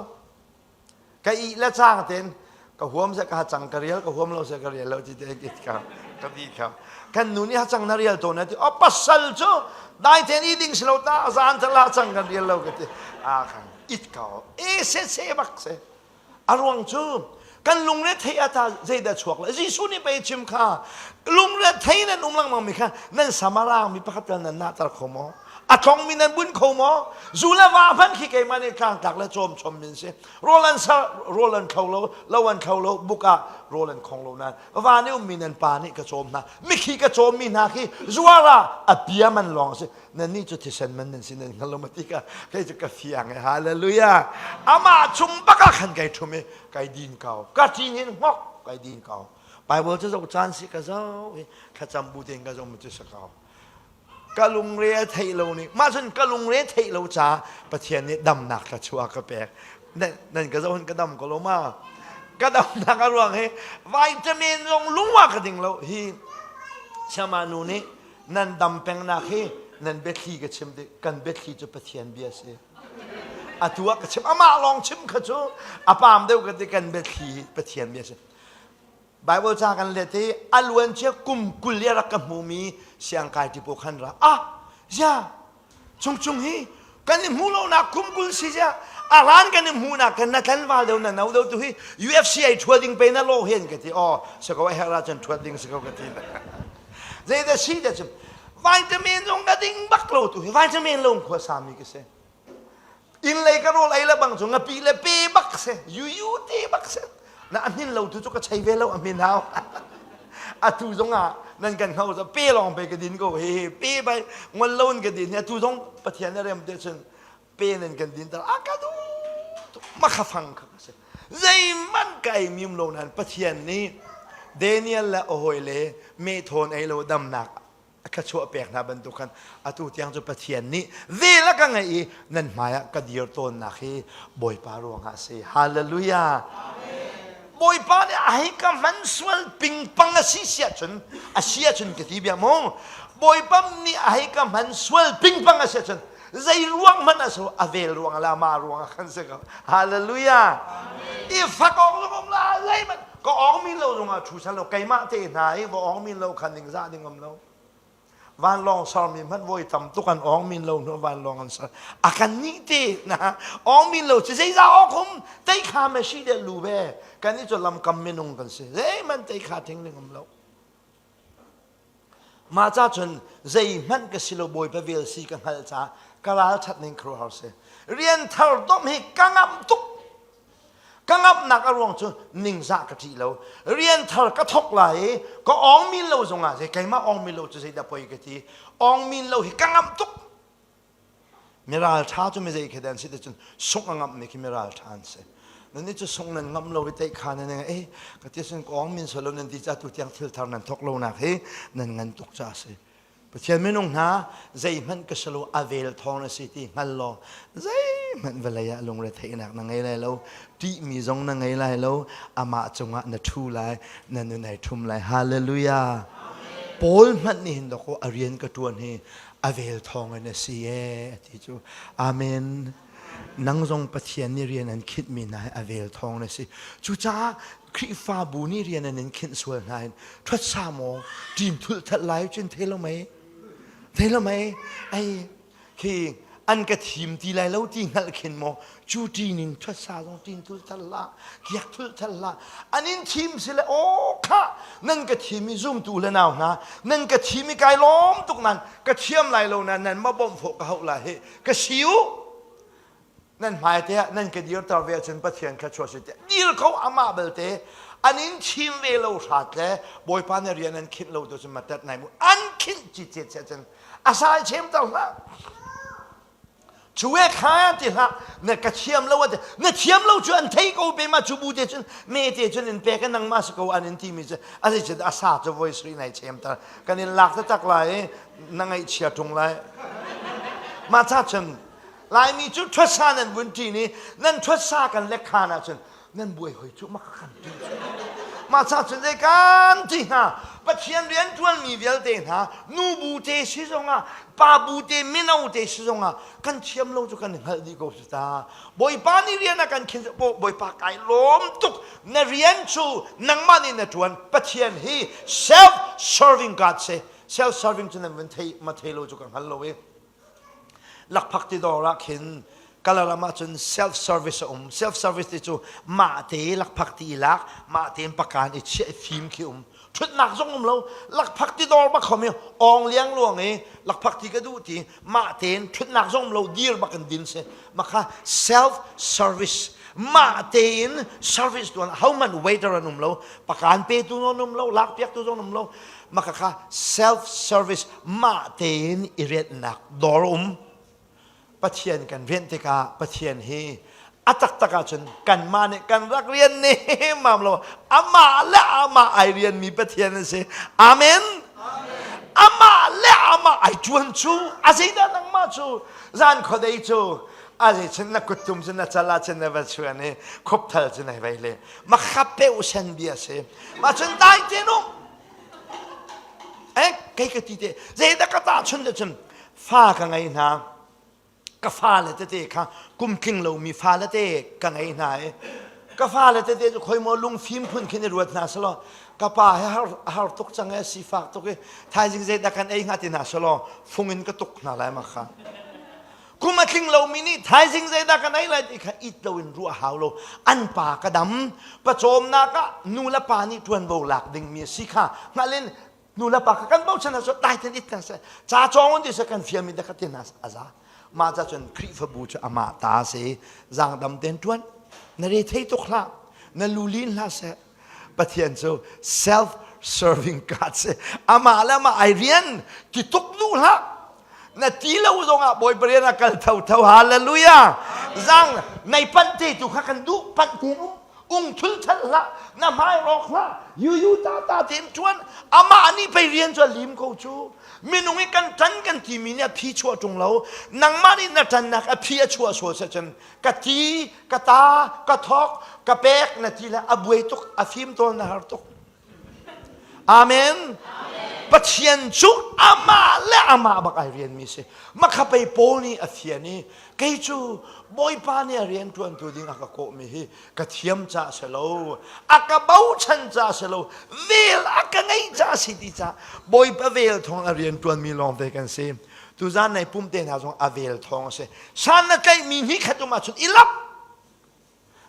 Ka ih le cang tein ka huam seh ka hacang ka rial ka huam lo seh ka rial lo ti te ka ka ti kha kan nu nih hacang na rial tawn ti o pasal cu dai ten i ding si lo ta zan tal hacang kan rial lo ka ti a khan it ka e se se bak se A ruang cu kan lungre thei ata zeidah chuak le Jesuh nih pei chim kha lungre thei nan um lengmang mi kha nan samarang mi pakhat tal nan nahter kho maw a tlong mi nan bunh kho maw zu le va hmanh khi keimah nih tlangtlak le cawm chom min si rawl an sar rawl an thlo lo lo an thlo lo buk ah rawl an khong lo nan va nih ummi nan pa nih ka cawm hna mikhi ka cawm mi hna khi zuar ah a bia man lawng si nannih cu thisen man nan si nan hngal lo ma ti ka kei cu ka fiang e hallelujah amah chung bak ah khan kai ṭhum i kai din ko ka ṭin hin hngok kai din ko bible cu zoh caan si ka zoh i thlacam bu tein ka zoh mi cu si ko ka lungre a theih lo nih mah cun ka lungre theih lo ca Pathian nih damnak thluachuah ka pek nan ka zoh hin ka dam ko lo ma ka damnak a ruang hi vitamin zong lungwa ka ding lo hi siama nu nih Nan dam pengnak hi nan biathli ka chim tik kan biathli cu Pathian bia si. Atu ah ka chim amah lawng chim kha cu a pam deuh ka ti kan biathli Pathian bia si. Bible ca kan let i a luancia kum 20 i a rak ka hmumi siangkai ti khan ra ah zia Chungchung hi kan i hmuh lonak kum 20 si ziah a ran kan i hmuhnak kan na tlanval deuh na no deuh tu hi UFC ai ṭhuat ding pe na law hen ka ti aw sako a herh ahcun ṭhuat ding sako ka ti zeidah si dah cu vitamin zong ka ding bak lo tu hi vitamin lo khua sami ka si inn lei ka rawl ei le bang cu ngapi le pe bak si yuyu te bak si na a hmin lo tu cu ka chei ve lo a hmin hau atu zong ah nan kan hngau za pe lawng pe ka din ko he pe bai ngol lo in ka din hi atu zong pathian na rem te cun pe nan kan din tar a ka du makha fang kha ka si zeiman ka ei mium lo nan pathian nih Daniel le a hawi le me thawn ei lo damnak a thluachuah pek hna bantuk khan atu tiang cu Pathian nih vel a ka ngeih i nan hmaiah ka dir tawnnak hi Bawipa ruangah a si. Hallelujah. Bawipa nih a hei ka hman sual pingpang a si si ahcun a si ahcun ka ti bia mu Bawipa nih a hei ka hman sual pingpang a si ahcun zei ruang hmanh a so a vel ruang la ma ruang ah khan si ko hallelujah i fak awk zong um la zeihmanh ka awng mi lo zongah thu sal lo keimah te hna i va awng mi lo khan ning zah ding um lo. Vanlawng sermi hmanh voi tam tuk an awng min lo hnu vanlawng an ser. A kan nih te na awng min lo cu zeizah awk um tei kha me si de lu ve. Kan i cu lamkam minung kan si. Zeihmanh tei kha thing ning um lo. Mah ca cun zeihmanh ka si lo Bawipa vel si ka hngalh caah ka ralṭhat ning khuaruahhar si. Rian thar domh hi ka ngamh tuk. Ka ngamhnak a ruang cu ningzah ka ṭih lo. Rian thar ka thawk lai i ka awng min lo zongah zei keimah awng min lo cu zeidah poi ka ti. Awng min lo hi ka ngamh tuk. Miral ṭha cu mi zei khi dah an si ti cun sungh a ngamhmi khi miral ṭha an si. Nan nih cu sungh nan ngamh lo i teih kha nan eh ka ti cun ka awng min solo nan ti ca tu tiang thil thar nan thawk lonak hi nan ngan tuk ca a si. Pathian minung hna zeihmanh ka si lo a vel thawng na si ti hngal law zeihmanh vawlei ah lungre theihnak na ngei lai lo ṭihmi zong na ngei lai lo amah cungah na ṭhu lai na nun ai ṭhum lai hallelujah Paul hmanh nih hin dawkaw a rian ka ṭuan hi a vel thawng in a si ee a ti cu amen nang zong Pathian nih rian an khinhmi hna hi a vel thawng na si cucaah Khrihfabu nih rian an in khinh sual hna hin ṭhuat sa maw ṭim thulh that lai cun thei lo mei thei lo mei ai khi an ka thim ti lai lo ti hngalh khin maw cu ṭin in ṭhuat sa zong ṭin thul thal hlah kiak thul thal hlah an in thim si le aw khah nan ka thim i zumtu le nau hna nan ka thim i kai lawm tuk nan ka thiam lai lo nan nan ma bawmh fawh ka hauh lai hi ka si u nan hmai te ah nan ka dirter ve ahcun Pathian kha chuah si tiah dir ko amah belte an in thim ve lo hrat le Bawipa na rian an khinh lo tu cun ma tet nai mu an khinh ci cet cun a sai chem ter hlah Cu e kha ti hlah na ka thiam lo ati na thiam lo cu an thei ko pe ma cu bu te cun me te cun in pek nangmah si ko an in ti mi cu a zei cun a sa cu voi sri nai chem tar kan in lak taktak lai i na ngaihchia ṭung lai mah ca cun Laimi cu ṭhuatsa nan vun ṭin i nan ṭhuatsa kan lek khan ahcun nan buai hoi cu mak kan ti mah ca cun zei kan ti hna Pathian rian ṭuanmi vialte hna nu bu te si zongah pa bu te mino te si zongah kan thiam lo cu kan i hngalh dih ko si ta Bawipa nih rian a kan khin Bawipa kai lawm tuk na rian cu nangmah nih na ṭuan Pathian hi self serving God si self serving cu nan vun thei ma thei lo cu ka hngal lo i Lakphak ti dawr ah khin Kalaram ah cun self service a um. Self service ti cu mah te lakphak ti i lak, mah tein pakan i chiah i fim khi um. Ṭhutnak zong um lo. Lakphak ti dawr bak khom i awng liang luang i lakphak ti ka duh ti mah tein ṭhutnak zong um lo dir bak in din si. Mah kha self service mah tein service tuan hohmanh waiter an um lo pakan petu zong um lo lakpiaktu zong um lo mah kha self service mah tein i rianhnak dawr um Pathian kan rianh tikah Pathian hi a taktak ahcun kanmah nih kan rak rian ne mam lo amah le amah ai rianmi Pathian a si amen amah le amah ai ṭuan cu a zeidah nangmah cu zan khuadei cu a zei cun na kuttum cun na cal ah cun na va chuan i khupthal cun ai vei le makha peu sen bia si mah cun dai te nu Eh, kei ka ti te zeidah ka tahchunh te cun fa ka ngei hna ka fale tete kha kum tling lomi fale te ka ngei hna i ka fale tete cu khoi maw lungfim phun khin i ruat hna selaw ka pa he har, har tuk cang e sifak tuk i thaizing zeidah kan ei hnga ti hna selaw fung in ka tuk hna lai ma kha kum a tling lomi nih thaizing zeidah kan ei lai ti kha it loin ruah hau lo an pa ka dam pawcawmnak ah nu le pa nih ṭuanvo lak dingmi a si kha hngalh in nu le pa kha kan bochan ah dai ten it kan se ca cawng un ti se kan fiami te kha tin a za mah ca cun Khrihfabu cu amah ta si zaangdam ten ṭuan na re thei tuk hlah na lulin hlah seh Pathian cu self serving God si amah le amah ai rian ti tuk duh hlah na ti lo zongah Bawipa rian a kal tho tho hallelujah zang nei panh te tu kha kan duh panh te um ung thul thal hlah na hmai rawk hlah yu yu ta ta tein ṭuan amah nih pei rian cu a lim ko cu minung i kan ṭan kan timi nih a phi chuah ṭung lo nangmah nih na ṭannak a phi a chuah sual seh cun ka ti ka ta ka thawk ka pek na ti le a buai tuk a fim tawl na har tuk amen. Pathian cu amah le amah bak ai rianmi si. Makhapei Paul nih a fian i kei cu Bawipa nih a rian ṭuantu ding a ka kawhmi hi ka thiam ca si lo, a ka bochan ca si lo, vel a ka ngeih ca si ti ca Bawipa vel thawng a rian ṭuanmi lawngte kan si. Tuzan nai pum te hna zong a vel thawng a si. San na tlaihmi hnih khat um ahcun i lap.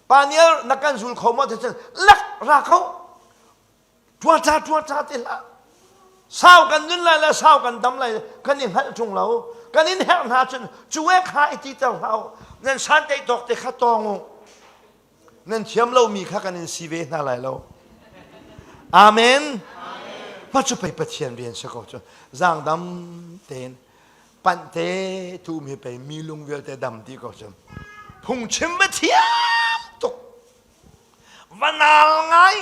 Pa nial na kan zul kho maw ti cun lak ra kho. Ṭuaṭa ṭuaṭa ti hlah. Sau kan nun lai le sau kan dam lai kan i hngalh ṭung lo. Kan in herh hna cun cu e kha i titer hlah u. Nan santeih tawk te kha tawng u. Nan thiam lomi kha kan in si ve hna lai lo. Amen. Mah cu pei Pathian rian si ko cu. Zaangdam tein panh te tu mi pei mi lung vialte dam ti ko cu. Phungchim va thiam tuk. Va nal ngai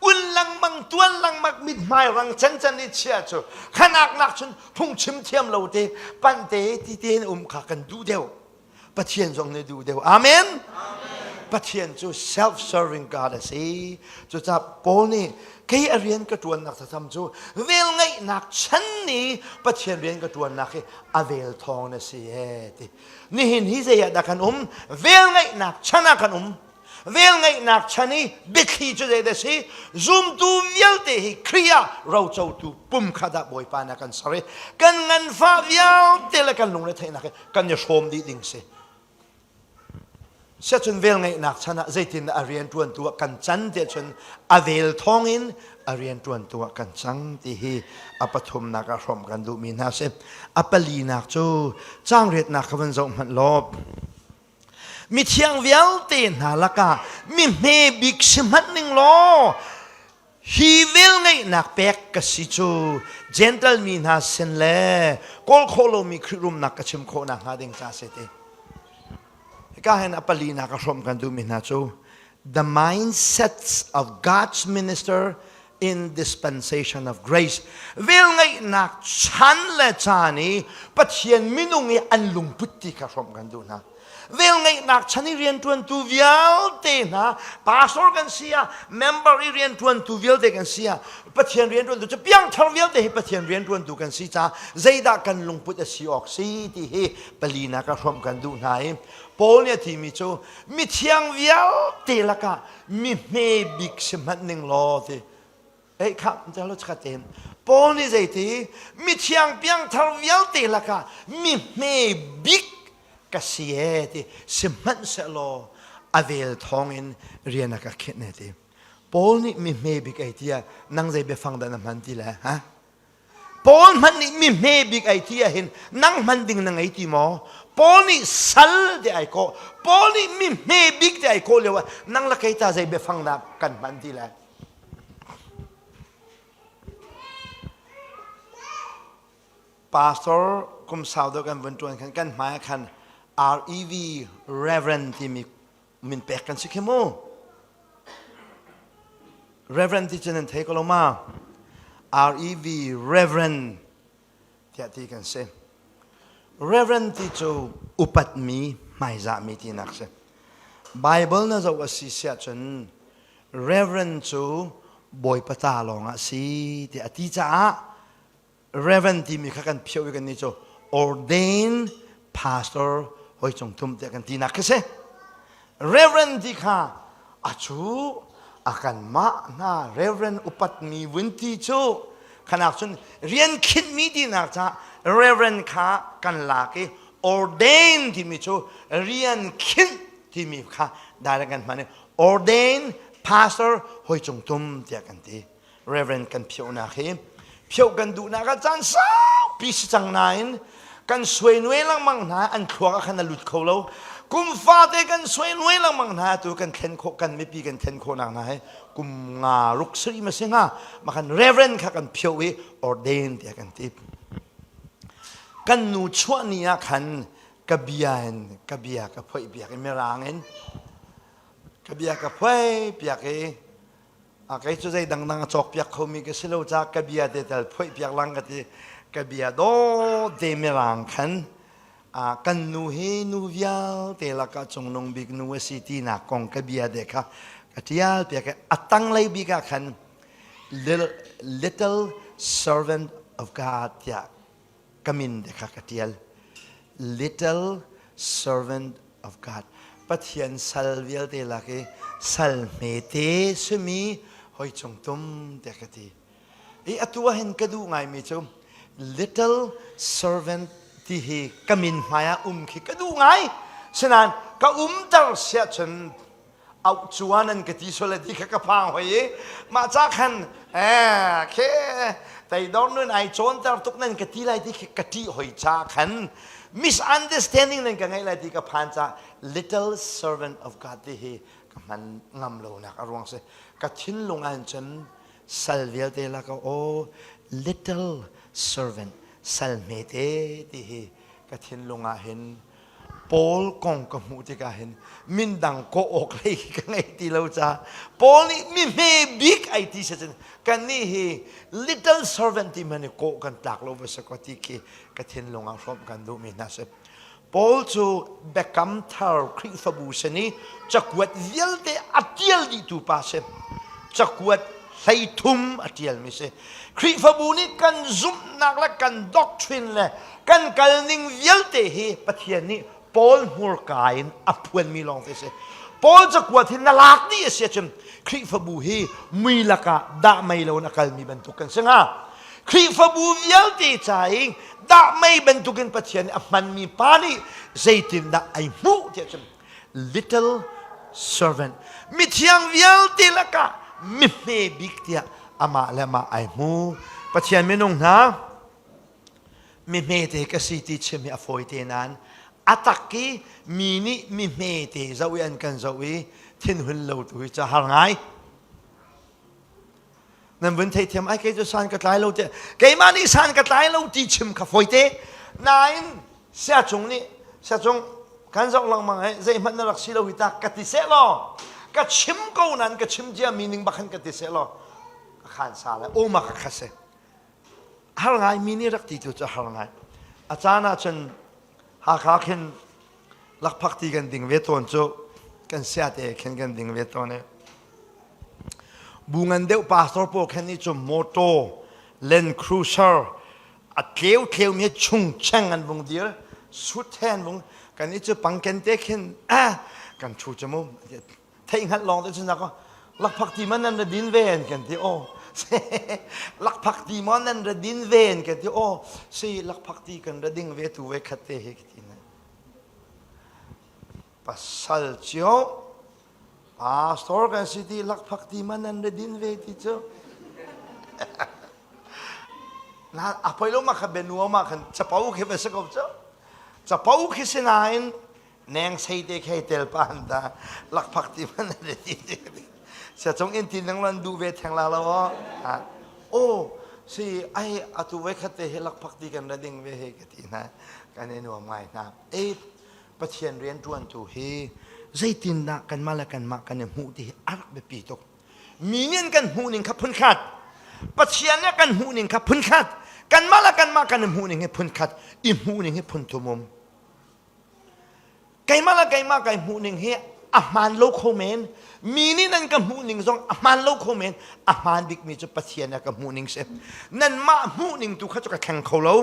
un lengmang tuan lengmang mithmai rang cancan i chia cu khanak nak cun phungchim thiam lo te panh te ti tein um kha kan duh deuh. Pathian zong nih duh deuh. Amen. Pathian cu self-serving God a si. Cucaah Paul nih kei a rian ka ṭuannak thatham cu velngeihnak chan ni Pathian rian ka ṭuannak hi a vel thawng na si ee ti. Nihin hi zei ah dah kan um? Velngeihnak chan ah kan um. Velngeihnak chan i biathli cu zei dah si? Zumtu vialte hi Khrih ah rocotu pum kha dah Bawipa nih a kan ser i kan nganfah vialte le kan lungretheihnak hi kan i hrawm dih ding si. Siacun velngeihnak chan ah zeitin a rian ṭuantu ah kan can tiah cun a vel thawngin a rian ṭuantu ah kan cang ti hi a pathumnak ah hrawmh kan duhmi hna si. A palinak cu cangriatnak kha van zoh hmanh law mithiang vialte hna lakah mi hme bik si hmanh ning law hi velngeihnak pek ka si cu Gentle mi hna sin le kawl khawh lomi Khrih rumnak ka chim khawh nakhnga ding ca si ti. Hika hin a palinak a hrawmh kan duhmi hna cu the mindsets of God's minister in dispensation of grace velngeihnak chan le caan i Pathian minung i an lungput ti kha hrawmh kan duh hna. Velngeihnak chan i rianṭuantu vialte hna pastor kan si ah member i rianṭuantu vialte kan si ah Pathian rianṭuantu cu piangthar vialte hi Pathian rianṭuantu kan si caah zeidah kan lungput a si awk si ti hi palinak ah hrawmh kan duh hna i Paul nih a timi cu mithiang vialte lakah mi hme bik si hmanh ning law ti Ei kha lo chakhat tein Paul nih zeiti mithiang piangthar vialte lakah mi hme bik ka si e ti sihmanhsehlaw a vel thawngin rian a ka khinh e ti Paul nih mi hme bik ei tiah nang zei biafang dah na hman ti le ha Paul hmanh nih mi hme bik ei ti ahhin nang hman ding na ngei ti maw Paul nih sal ti ai kawh Paul nih mi hme bik ti ai kawh lio ah nang la kei ta zei biafang dah kan hman ti le Pastor kum sau deuh kan vun ṭuan khan kan hmai ah khan REV Reverend timi min pek kan si khi mu. Reverend ti cu nan thei ko lo ma? REV Reverend tiah ti kan si. Reverend ti cu upatmi, hmaizahmi tinak si. Bible na zoh a si siah cun Reverend cu Bawipa ta lawng ah si tiah a ti caah Reverend timi kha kan phioh i kan nih cu ordained pastor hoi cung thum tiah kan tinak khi si. Reverend ti kha a cu a kan mah hna Reverend upatmi vun ti cu khanak cun rian khinhmi tinak ca Reverend kha kan lak i ordain timi cu rian khinh timi kha direct kan hman i ordain pastor hoi cung tum tiah kan ti. Reverend kan phiohnak hi phioh kan duhnak ah caan saupi si cang nain kan suai nuai lengmang hna an thluak ah khan a lut kho lo kum fate kan suai nuai lengmang hna tu kan thlen khawh kan mipi kan thlen khawh nak hna hi kum nga ruk sari ma si hnga ma khan reverend kha kan phioh i ordain tiah kan ti kan nu chuah ni ah khan ka bia in ka bia ka phoih piak i mirang in ka bia ka phoih piak i A kei cu zei dangdang a cawkpiak khomi ka si lo caah ka bia te tal phoihpiak lang ka ti. Ka bia dawt te mirang khan kan nu hi nu vialte lakah cungnung bik nu a si tinak kong ka bia te kha ka ṭial piak i a tanglei bik ah khan little servant of God tiah ka min te kha ka ṭial. Little servant of God. Pathian sal vialte lak i sal hmete simi hoi cung tum tiah ka ti. I atu ah hin ka duh ngaimi cu little servant ti hi ka min hmai ah um khi ka duh ngai. Sinain ka umter siah cun auh cuan an ka ti sual ti kha ka phang hoi i mah ca khan eh khe teidor nun ai cawnter tuk nan ka ti lai ti khi ka ṭih hoi ca khan misunderstanding nan ka ngeih lai ti ka phan ca little servant of God ti hi ka hman ngam lo nak a ruang si ka thinlung ah cun sal vialte lak aw little servant sal hmete ti hi ka thinlung ah hin Paul kong ka hmuh tikah hin mindang kawh awk hlei ka ngei ti lo ca Paul nih mi hme bik ai ti se cun kannih hi little servant ti hmanh i kawh kan tlak lo va si ko ti khi ka thinlung ah hrawmh kan duhmi hna si. Paul cu Biakam Thar Khrihfabu sin i cakuat vialte a ṭial dihtu pa si. Cakuat 13 a ṭialmi si. Khrihfabu nih kan zumhnak le kan doctrine le kan kalning vialte hi Pathian nih Paul hmurka in a phuanmi lawng te si. Paul cakuat hi na lak dih a si ahcun Khrihfabu hi mui lakah dah mei lo in a kalmi bantuk kan si hnga. Khrihfabu vialte ca i dah mei bantukin Pathian nih a hmanmi pa nih zeitindah ai hmuh tiah cun little servant mithiang vialte lakah mihme bik tiah amah le amah ai hmu. Pathian minung hna mi hmete ka si ti chim hi a fawi te nain a tak i mi nih mi hmete zoh i an kan zoh i thinhun lo tu hi ca har ngai. Nan vun theithiam ai kei cu san ka tlai lo te keimah nih san ka tlai lo ti chim kha fawi te nain siacung nih siacung kan zoh lengmang ai zeihmanh na rak si lo hi ta ka ti seh law ka chim ko nan ka chim cia mi ning bak khan ka ti seh law ka khan sa le oma ka kha se har ngai mi nih rak ti tu cu har ngai a caan ah cun Hakha khin lakphak ti kan ding ve tawn cu kan sia te khin kan ding ve tawn i bu ngan deuh pastor pawl khan nih cu motor Land Cruiser a tleu tleu mi chung cheng an vung dir sut he an vung kan i cu pangken te khin kan thu cu mu theih hngalh lawng te cun ko lakphak ti man nan ra din ve an kan ti aw lakphak ti maw nan ra din ve an kan ti aw si lakphak ti kan ra ding ve tu ve khat te hi ti na pasal cio pastor kan si ti lakphak ti man nan ra din ve ti cu na a poi lo ma kha benua ma khan capo khi va si ko cu capo khi sinain neng sei te khei tel pa an ta lakphak ti man an ti sia chung in tin nang lan du ve theng la lo o si ai atu ve khat te he lakphak ti kan ra ding ve he ka ti na kan i nuam ngai hna e Pathian rian tuan tu hi zeitindah kanmah le kanmah kan i hmuh ti hi a rak biapi tuk mi nih kan hmuh ning kha phunkhat Pathian nih kan hmuh ning kha phunkhat kanmah le kanmah kan i hmuh ning hi phunkhat i hmuh ning hi phun thum um Keimah le keimah kai hmuh ning hi a hmaan lo kho men. Mi nih nan ka hmuh ning zong a hmaan lo kho men. A hmaan bikmi cu Pathian a ka hmuh ning si. Nanmah hmuh ning tu kha cu ka thleng kho lo.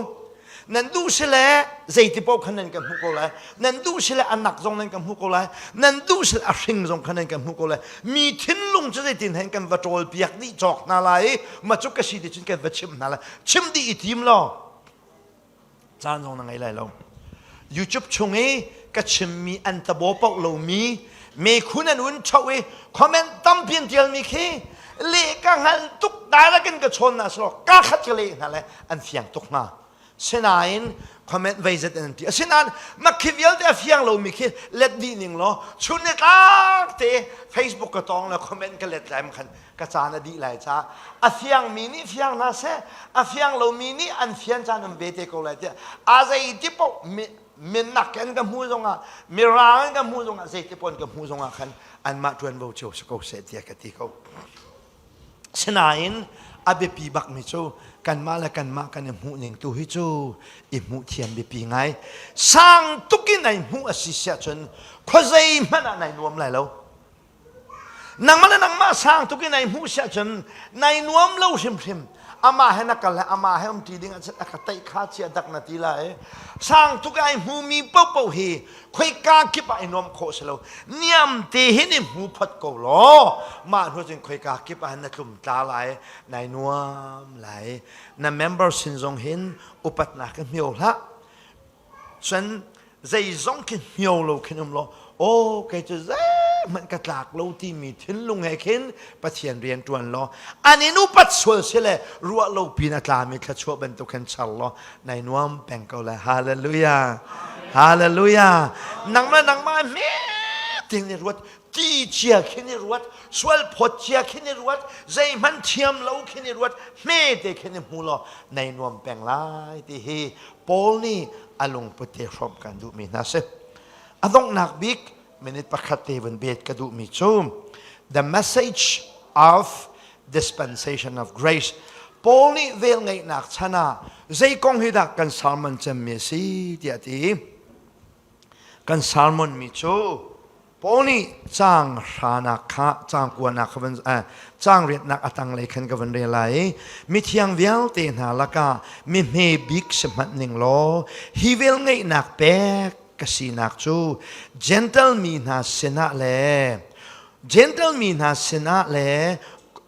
Nan duh si le zeiti paoh khan nan ka hmuh ko lai. Nan duh si le a nak zong nan ka hmuh ko lai. Nan duh si le a hring zong khan nan ka hmuh ko lai. Mi thinlung cu zeitin hen kan va ṭawl piak dih cawk hna lai i ma cu ka si ti cun kan va chimh hna lai. Chim dih i tim law caan zong na ngei lai lo YouTube chung i ka chimmi an tabo paoh lomi mekhun an un ṭho i comment tampi an ṭialmi khi leh ka hngal tuk direct in ka chawn na selaw ka khat ka leh hna le an fiang tuk hna sinain comment veizet an ti asinain makhi vialte a fiang lomi khi let dih ning law chun ni tlak te Facebook ka tong le comment ka let lai khan ka caan a dih lai caah a fiangmi nih fiang hna seh a fiang lomi nih an fian caan um ve te ko lai tiah a zeiti paoh minnak an ka hmu zongah mirang an ka hmu zongah zeiti paoh an ka hmu zongah khan anmah ṭuanvo cio si ko seh tiah ka ti ko sinain a biapi bakmi cu kanmah le kanmah kan i hmuh ning tu hi cu i hmuh thiam biapi ngai sang tukin ai hmuh a si siah cun khuazei hmanh ah nai nuam lai lo Nangmah le nangmah sang tuk in nai hmuh siah cun nai nuam lo hrimhrim. Amah he na kal le amah he umṭi ding ah a ka teih kha chia dak na ti lai. Sang tuk ai hmumi paohpaoh hi khoika kip ah i nuam khawh si lo. Niam te hin i hmu phot ko law mah hnu cun khoika kip ah na tlum tla lai, nai nuam lai. Na member sin zong hin upatnak ka hmio hlah. Cun zeizong khi hmio lo khin um law aw kei cu zeihmanh ka tlak lo timi thinlung he khin Pathian rian ṭuan law an in upat sual si le ruah lo pin a tlami thluachuah bantuk khin char law nai nuam peng ko lai. Hallelujah. Hallelujah. Nangmah nangmah hme ting i ruat ti cia khin i ruat sual phawt cia khin i ruat zeihmanh thiam lo khin i ruat hme te khin i hmu law nai nuam peng lai ti hi Paul nih a lungput te hrawmh kan duhmi hna si. A donghnak bik minute pakhat te vun bet ka duhmi cu the message of dispensation of grace. Paul nih velngeihnak chan ah zei kong hi dah kan sermon cemmi a si tiah ti. Kan sermon mi cu Paul nih caang hranak kha caang kuanak kha van caang riatnak a tanglei khan ka van rel lai i mithiang vialte hna lakah mi hme bik si hmanh ning law hi vel ngeihnak pek ka sinak cu Gentle mi hna sinah le Gentle mi hna sinah le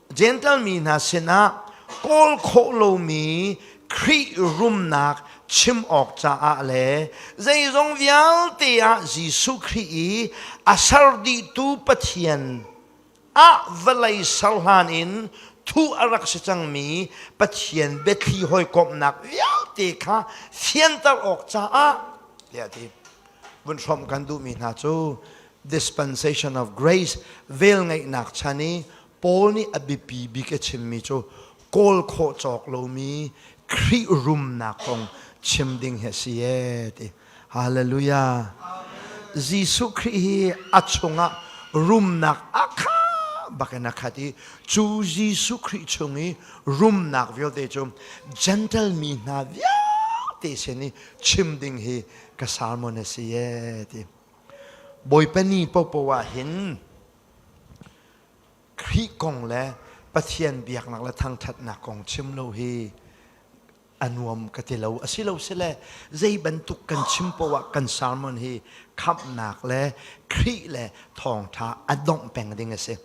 Gentle mi hna sinah kawl khawh lomi Khrih rumnak chim awk caah le zeizong vialte ah Jesuh Khrih i a ser dihtu Pathian ah vawlei ser hlan in thuh a rak si cangmi Pathian biathli hawikomhnak vialte kha fianter awk caah tiah a ti. Vun hrawmh kan duhmi hna cu dispensation of grace velngeihnak chan i Paul nih a biapi bik a chimmi cu kawl khawh cawk lomi Khrih rumnak kong chim ding hi a si ee ti. Hallelujah. Jesuh Khrih hi a chungah rumnak a kha bakin a khat i cu Jesuh Khrih chung i rumnak vialte cu Gentle mi hna vialte sin i chim ding hi ka sermon a si ee ti. Bawipa ni popo ah hin Khrih kong le Pathian biaknak le thangṭhatnak kong chim lo hi a nuam ka ti lo. Asilo sile zei bantuk kan chim poah ah kan sermon hi khamhnak le Khrih le thawngṭha a dongh peng ding a si.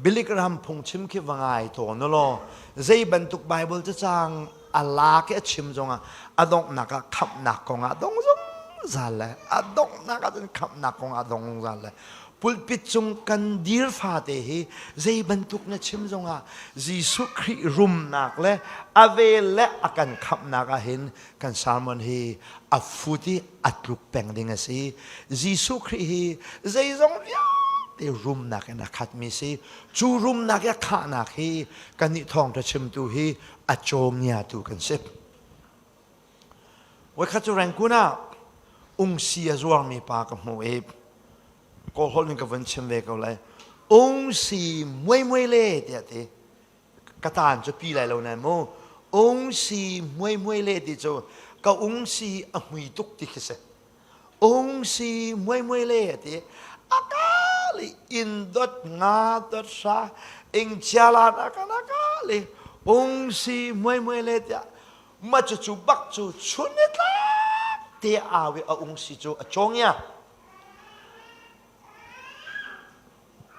Billy Graham phungchim khi va ngai tawn law zei bantuk Bible cacang a lak i a chim zongah a donghnak ah khamhnak kong ah dong zungzal le a donghnak ah cun khamhnak kong ah dong zungzal le pulpit cung kan dir fate hi zei bantuk na chim zongah Jesuh Khrih rumnak le a vel le a kan khamhnak ah hin kan sermon hi a fut i a tluk peng ding a si. Jesuh Khrih hi zeizong vialte rumnak in a khatmi si. Cu rumnak i a khahnak hi kannih thawngṭha chimtu hi a cawngiatu kan si. Voikhat cu Rangoon ah ungsi a zuarmi pa ka hmuh i Kawlholh in ka vun chim ve ko lai. Ungsi muai muai le tiah ti. Ka taan cu pi lai lo na mu. Ungsi muai muai le ti cu ka ungsi a hmui tuk ti khi si. Ungsi muai muai le ti. Akali in dot nga dot sa ing chialan akan akali ungsi muai muai le tiah ma cu cu bak cu chun ni tlak te au i a ung si cu a cawng ya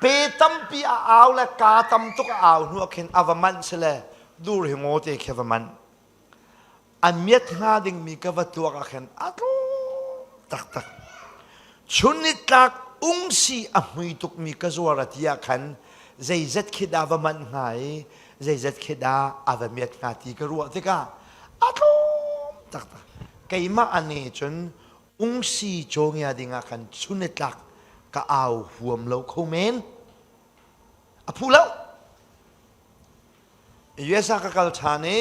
pe tampi a au le ka tam tuk a au hnu ah khin a va manh si le dur hi ngaw te khi va manh a miat hnga dingmi ka va tuak ah khin a tlawm taktak chun ni tlak ungsi a hmui tukmi ka zuar a ti ah khan zeizat khi dah va manh hnga i zeizat khi dah a va miat hnga ti ka ruah tikah a tlawm taktak keimah ane cun ungsi cawngia dingah khan chun i tlak ka au huam lo kho men a phu lo US ah ka kal ṭhan i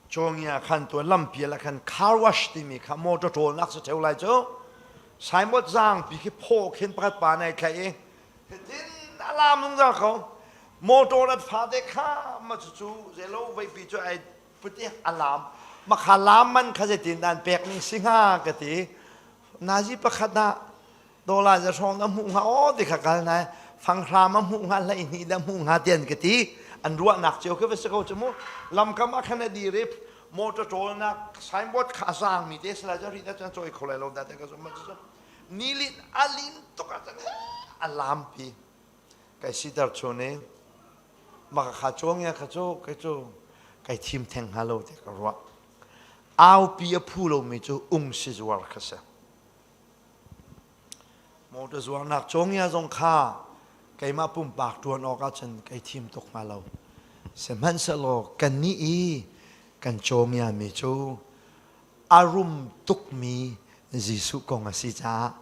Cawngia khan tuan lampial ah khan car wash timi kha motor ṭawlnak si ṭheo lai cu Saimawt zaangpi khi phaw khin pakhat pa nai thlaih i hitin a lam zungzal ko motor at fate kha ma cu zelo veipi cu ai put i a lam makha lam man kha zeitin dan pek ning si hnga ka ti nazi pakhat ah dollar za hrawng na hmuh hnga aw ti kha kal nai fanghram a hmuh hnga hlei hnih da hmuh hnga tian ka ti. An ruahnak cio khi va si ko cu mu. Lamkam ah khan a dir i motor ṭawlnak signboard kha a zaangmi te si lai cu ri na cun cawi kho lai lo dah te ka zumh cu nilin a lin tuk ah cun a lampi kai siter chun i maka kha chuang ya kha cu kai cu kai thim theng hnga lo te ka ruah aupi a phu lomi cu ung si zuar kha si Motor zuarnak cawngia zong kha keimah pumpak ṭuan awk ahcun kai thim tuk hnga lo. Sihmanhsehlaw kannih i kan cawngiami cu a rum tukmi Jesuh kong a si caah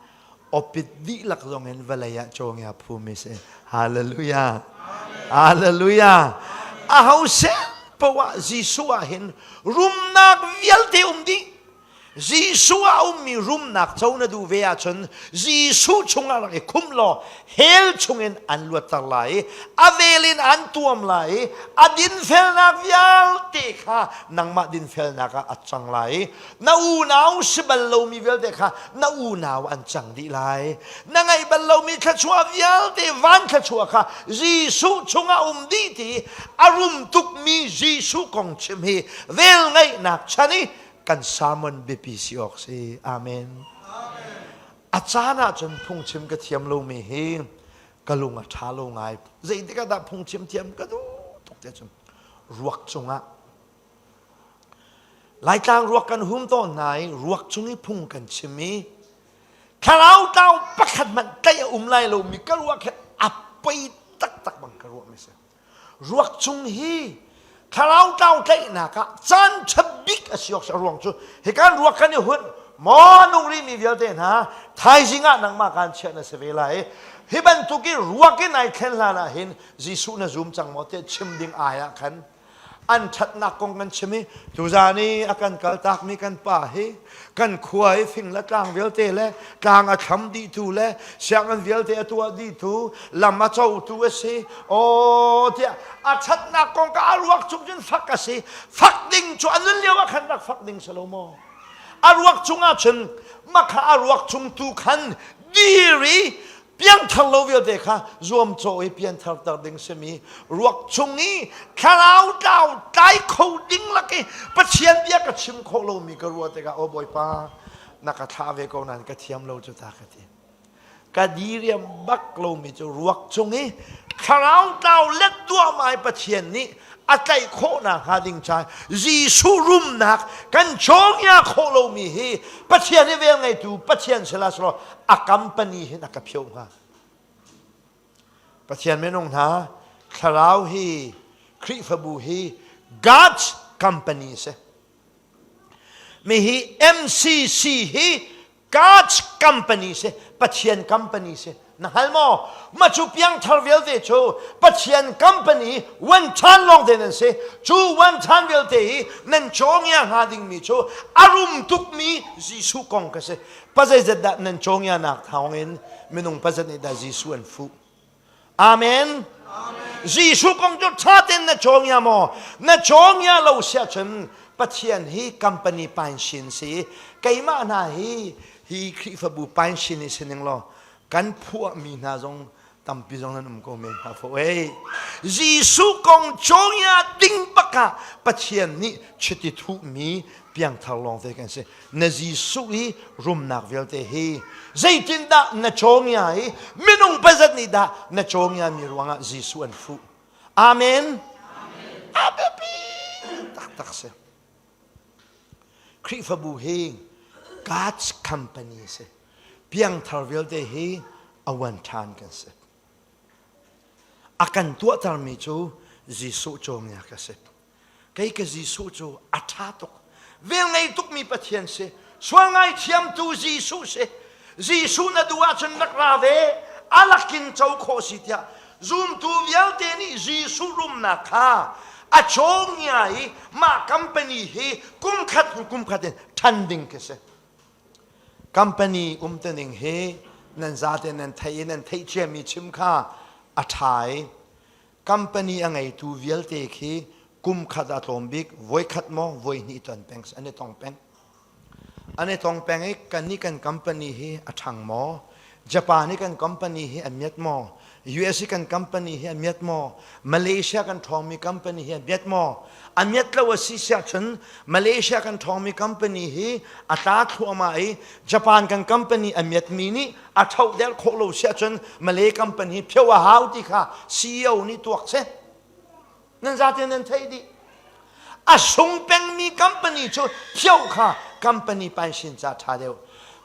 awpit dihlak zong in vawlei ah cawngia phumi si. Hallelujah! Hallelujah! Aho sen poah Jesuh ah hin rumnak vialte um dih. Jesuh ah a ummi rumnak co na duh ve ahcun Jesuh chungah rak i khumh law hell chungin an luatter lai i a vel in an tuam lai i a dinfelnak vialte kha nangmah dinfelnak ah a cang lai i na unau si bal lomi vialte kha na unau an cang dih lai. Na ngeih bal lomi thluachuah vialte van thluachuah kha Jesuh chungah um dih ti a rum tukmi Jesuh kong chim hi velngeihnak chan i kan sermon biapi si awk si. Amen. A caan ahcun phungchim ka thiam lomi hi ka lung a ṭha lo ngai. Zeitik ah dah phungchim thiam ka duh tuk te cun ruak cungah Laitlang ruak kan hum tawn hna i ruak cung i phung kan chim i thlarau tlau pakhat hmanh tlaih a um lai lomi ka ruah khin a poi taktak bang ka ruah mi si. Ruak chung hi thlarau tlau tlaihnak ah caan ṭha bik a si awk si a ruang cu hikan ruak kan i hunh maw nung rihmi vialte hna thaizing ah nangmah kaan chiah na si ve lai hi bantuk i ruak in ai thlen hlan ah hin Jesuh na zum cang maw tiah chim ding ai ah khan an ṭhatnak kong kan chim i tuzaan i a kan kaltakmi kan pa hi kan khua i fing le tlang vialte le tlang a thlam dihtu le sianginn vialte a tuah dihtu lam a cotu a si aw tiah a ṭhatnak kong ka a ruak chung cun fak a si fak ding cu a nun lio ah khan rak fak ding si lo maw a ruak chungah cun makha a ruak chung tu khan dir i piangthar lo vialte kha zuamcawh i pianthar ter ding simi ruak chung i thlarau tlau tlai kho ding lak i Pathian bia ka chim khawh lomi ka ruah tikah aw Bawipa na ka thlah ve ko nain ka thiam lo cu ta ka ti ka diriam bak lomi cu ruak chung i thlarau tlau let duahmah i Pathian nih a tlaih khawhnak hnga ding ca Jesuh rumnak kan cawngia khawh lomi hi Pathian i vel ngeitu Pathian sila selaw a company hin a ka phioh hnga. Pathian minung hna thlarau hi Khrihfabu hi God's company si. Mi hi MCC hi God's company si, Pathian company si. Na hngal maw? Ma cu piangthar vialte cu Pathian company one chan lawng te nan si. Cu one chan vialte hi nan cawngia hnga dingmi cu a rum tukmi Jesuh kong ka si. Pazeizat dah nan cawngianak thawngin minung pazat nih dah Jesuh an fuh. Amen. Jesuh kong cu ṭha tein na cawngia maw? Na cawngia lo si ahcun Pathian hi company painsin si. Keimah hna hi hi Khrihfabu painsin i si ning law kan phuahmi hna zong tampi zong nan um ko men hnga fo ei. Jesuh kong cawngia ding bak ah Pathian nih chiti thuhmi piangthar lawng te kan si. Na Jesuh i rumnak vialte hi zeitindah na cawngia i minung pazat nih dah na cawngia mi ruangah Jesuh an fuh. Amen. A biapi taktak si. Khrihfabu hi God's company si. Piangthar vialte hi a wan ṭhan kan si. A kan tuahtermi cu Jesuh cawngia ka si. Kei ka Jesuh cu a ṭha tuk. Velngei tukmi Pathian si. Sual ngaithiamtu Jesuh si. Jesuh na duh ahcun rak ra ve. A lakin co khawh si tiah zumtu vialte nih Jesuh rumnak kha a cawngia i mah company hi kumkhat hnu kumkhat in ṭhan ding khi si. Company umtuning hi nan zate nan theih i nan theih ciami chim kha a ṭha i Company a ngeitu vialte khi kum khat a tlawm bik voikhat maw voihnih ton peng an i tong peng. An i tong peng i kan nih kan company hi a ṭhang maw? Japan i kan company hi a miat maw? US i kan company hi a miat maw? Malaysia kan ṭhawngmi company hi a miat maw? A miat lo a si siahcun Malaysia kan ṭhawngmi company hi a tla thluahmah i Japan kan company a miatmi nih a ṭhoh der khawh lo siahcun Malay company hi phio a hau ti kha CEO nih tuak seh. Nan zaten nan theih dih. A sung pengmi company cu phio kha company pansin ca ṭha deuh.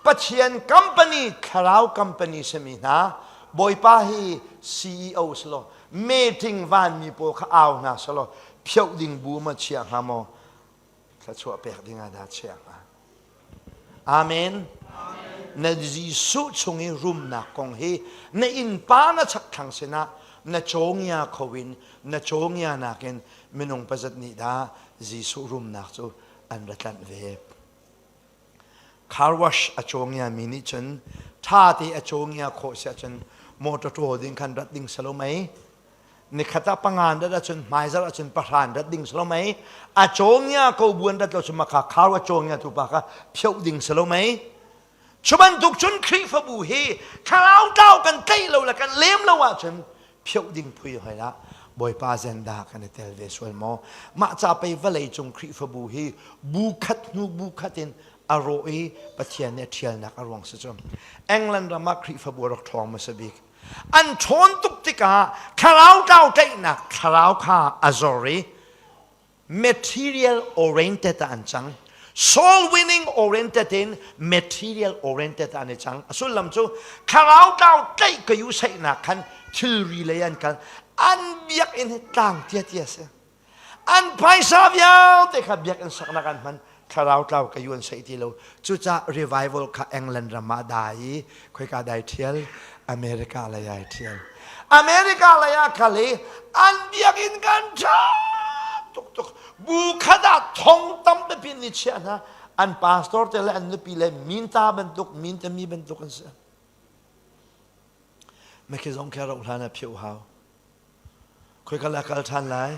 Pathian company, thlarau company simi hna, Bawipa hi CEO selaw, meeting vanmi pawl kha au hna selaw, phioh ding bu ma chia hnga maw? Thluachuah pek ding ah dah chia hnga? Amen. Na Jesuh chung i rumnak kong hi na innpa na chakthlang sinah na cawngia kho in na cawngia nakin minung pazat nih dah Jesuh rumnak cu an ra tlanh ve. Car wash a cawngia mi nih cun ṭha te a cawngia khawh si ahcun motor ṭawl ding khan rat ding salo mei nikhat ah pangan rat ahcun hmaizarh ahcun pahran rat ding salo mei a cawngia ko buan rat lo cu maka khar a cawngia tu pa kha phioh ding salo mei cu bantuk cun Khrihfabu hi thlarau tlau kan tlaih lo le kan lem lo ahcun phioh ding phui hoi lah Bawipa zenda kan i tel ve sual maw mah ca pei vawlei cung Khrihfabu hi bu khat hnu bu khat in a rawh i Pathian nih a ṭhialnak a ruang si cu England ram ah Khrihfabu a rak ṭhawng hmasa bik An ṭhawn tuk tikah thlarau tlau tlaihnak thlarau kha a zor i material oriented ah an cang. Soul winning oriented in material oriented ah an i cang. A sullam cu thlarau tlau tlaih ka yu saihnak khan thilri lei an kal. An biakinn hi tlang tiatia si. An phaisa vialte kha biakinn saknak an hman. Thlarau tlau ka yuan sei ti lo. Cucaah revival kha England ram ah dai i khoika dai thial America lei ai thial. America lei ah kal i an biakinn kan tha tuk tuk. Bu khat ah thong tam pipi ni chiah hna. An pastor te le an nupi le minta bantuk minta mi bantuk an si. Mekhi zong kha roh hlan ah phioh hau. Khoikal ah kal ṭhan lai?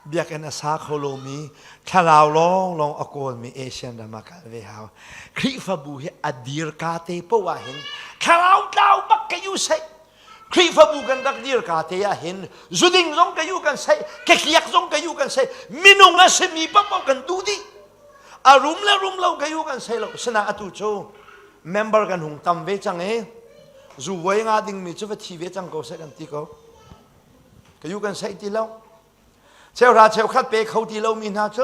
Biakinn a sa kho lomi, thlarau lawnglawng a kawlmi Asian ram ah kal ve hau. Khrihfabu hi a dirka te poah ah hin thlarau tlau bak ka yu seih. Khrihfabu kan rak dirka te ah hin zuding zong ka yu kan seih, kekliak zong ka yu kan seih, minung a simi paohpaoh kan duh dih. A rum le rum lo ka yu kan sei lo. Sina atu cu member kan hung tam ve cang i zu voi nga dingmi cu va thi ve cang ko seh kan ti ko. Ka yu kan sei ti lo. Cheuhra cheukhat pe kho ti lomi hna cu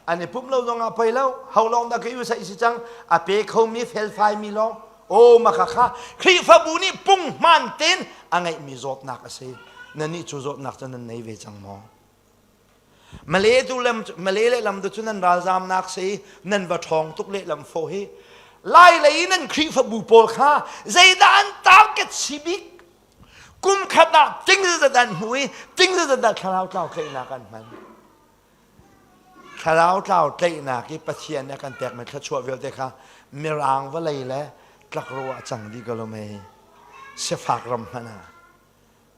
an i pum lo zong ah poi lo. Ho lawng dah ka yu sei si cang a pe khomi felfai mi lawng. O maka kha Khrihfabu nih punghman ten a ngeihmi zawtnak a si. Nannih cu zawtnak cu nan nei ve cang maw? Malay tu lam Malay lehlam tu cu nan ralzamnak si nan va ṭhawng tuk lehlam fawh hi Lai lei nan Khrihfabu pawl kha zeidah an target si bik kum khat ah ting zat an hmu i ting zat ah thlarau tlau tlaihnak an hman thlarau tlau tlaihnak i Pathian nih a kan pekmi thluachuah vialte kha mirang vawlei le tlakro ah cang dih ko lo mei sifak ram hmanh ah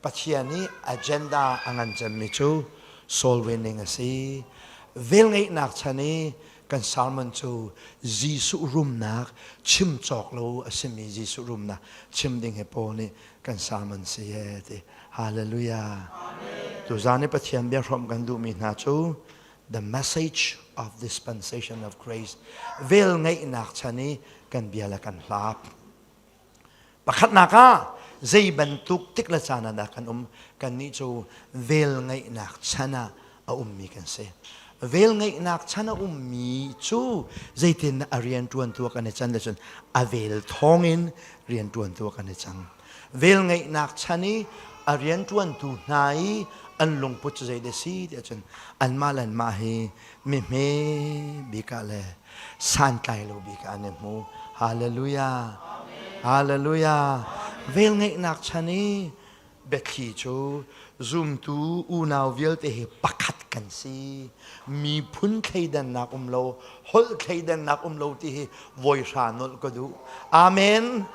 Pathian i agenda a ngan cemmi cu soul winning a si. Velngeihnak chan i kan sermon cu Jesuh rumnak chim cawk lo a simi Jesuh rumnak chim ding hi Paul nih kan sermon si e ti. Hallelujah. Tuzaan i Pathian bia hrawmh kan duhmi hna cu the message of dispensation of grace velngeihnak chan i kan bia le kan hlap. Pakhatnak ah zei bantuk tik le caan ah dah kan um? Kannih cu velngeihnak chan ah a ummi kan si. Velngeihnak chan a ummi cu zeitin a rianṭuantu ah kan i can le cun a vel thawngin rianṭuantu ah kan i cang. Velngeihnak chan i a rianṭuantu hna i an lungput cu zeidah a si tiah cun anmah le anmah hi mihme bik ah le santlai lo bik ah an i hmu. Hallelujah. Hallelujah. Velngeihnak chan i biathli cu zumtu unau vialte hi pakhat kan si. Miphun thleidannak um lo, holh thleidannak um lo ti hi voi hra nolh ka duh. Amen.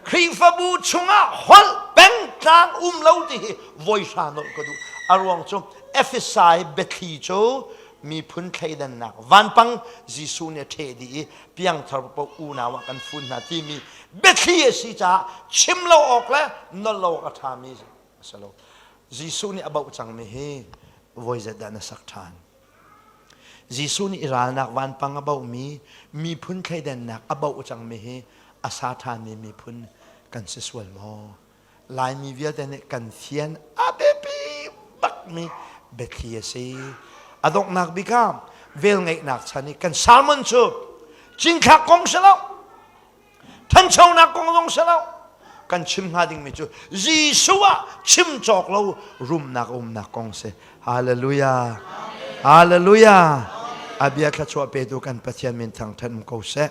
Khrihfabu chungah holh pengtlang um lo ti hi voi hra nolh ka duh. A ruang cu Efesai biathli cu. miphun thleidannak vanpang Jesuh nih a ṭheh dih i piangthar paoh unau ah kan fun hna timi biathli a si caah chim lo awk le nolh lo awk a ṭhami a si lo. Jesuh nih a bauh cangmi hi voi zat dah na sak ṭhan? Jesuh nih i ralnak vanpang a bauhmi miphun thleidannak a bauh cangmi hi a sa ṭhanmi miphun kan si sual maw? Laimi vialte nih kan fian a biapi bakmi biathli a si. A donghnak bik ah velngeihnak chan i kan sermon cu cinthlak kong si lo, thanchonak kong zong si lo, kan chim hnga dingmi cu Jesuh ah chim cawk lo rumnak umnak kong si. Hallelujah. Hallelujah. A bia thluachuah petu kan Pathian min thangthat um ko seh.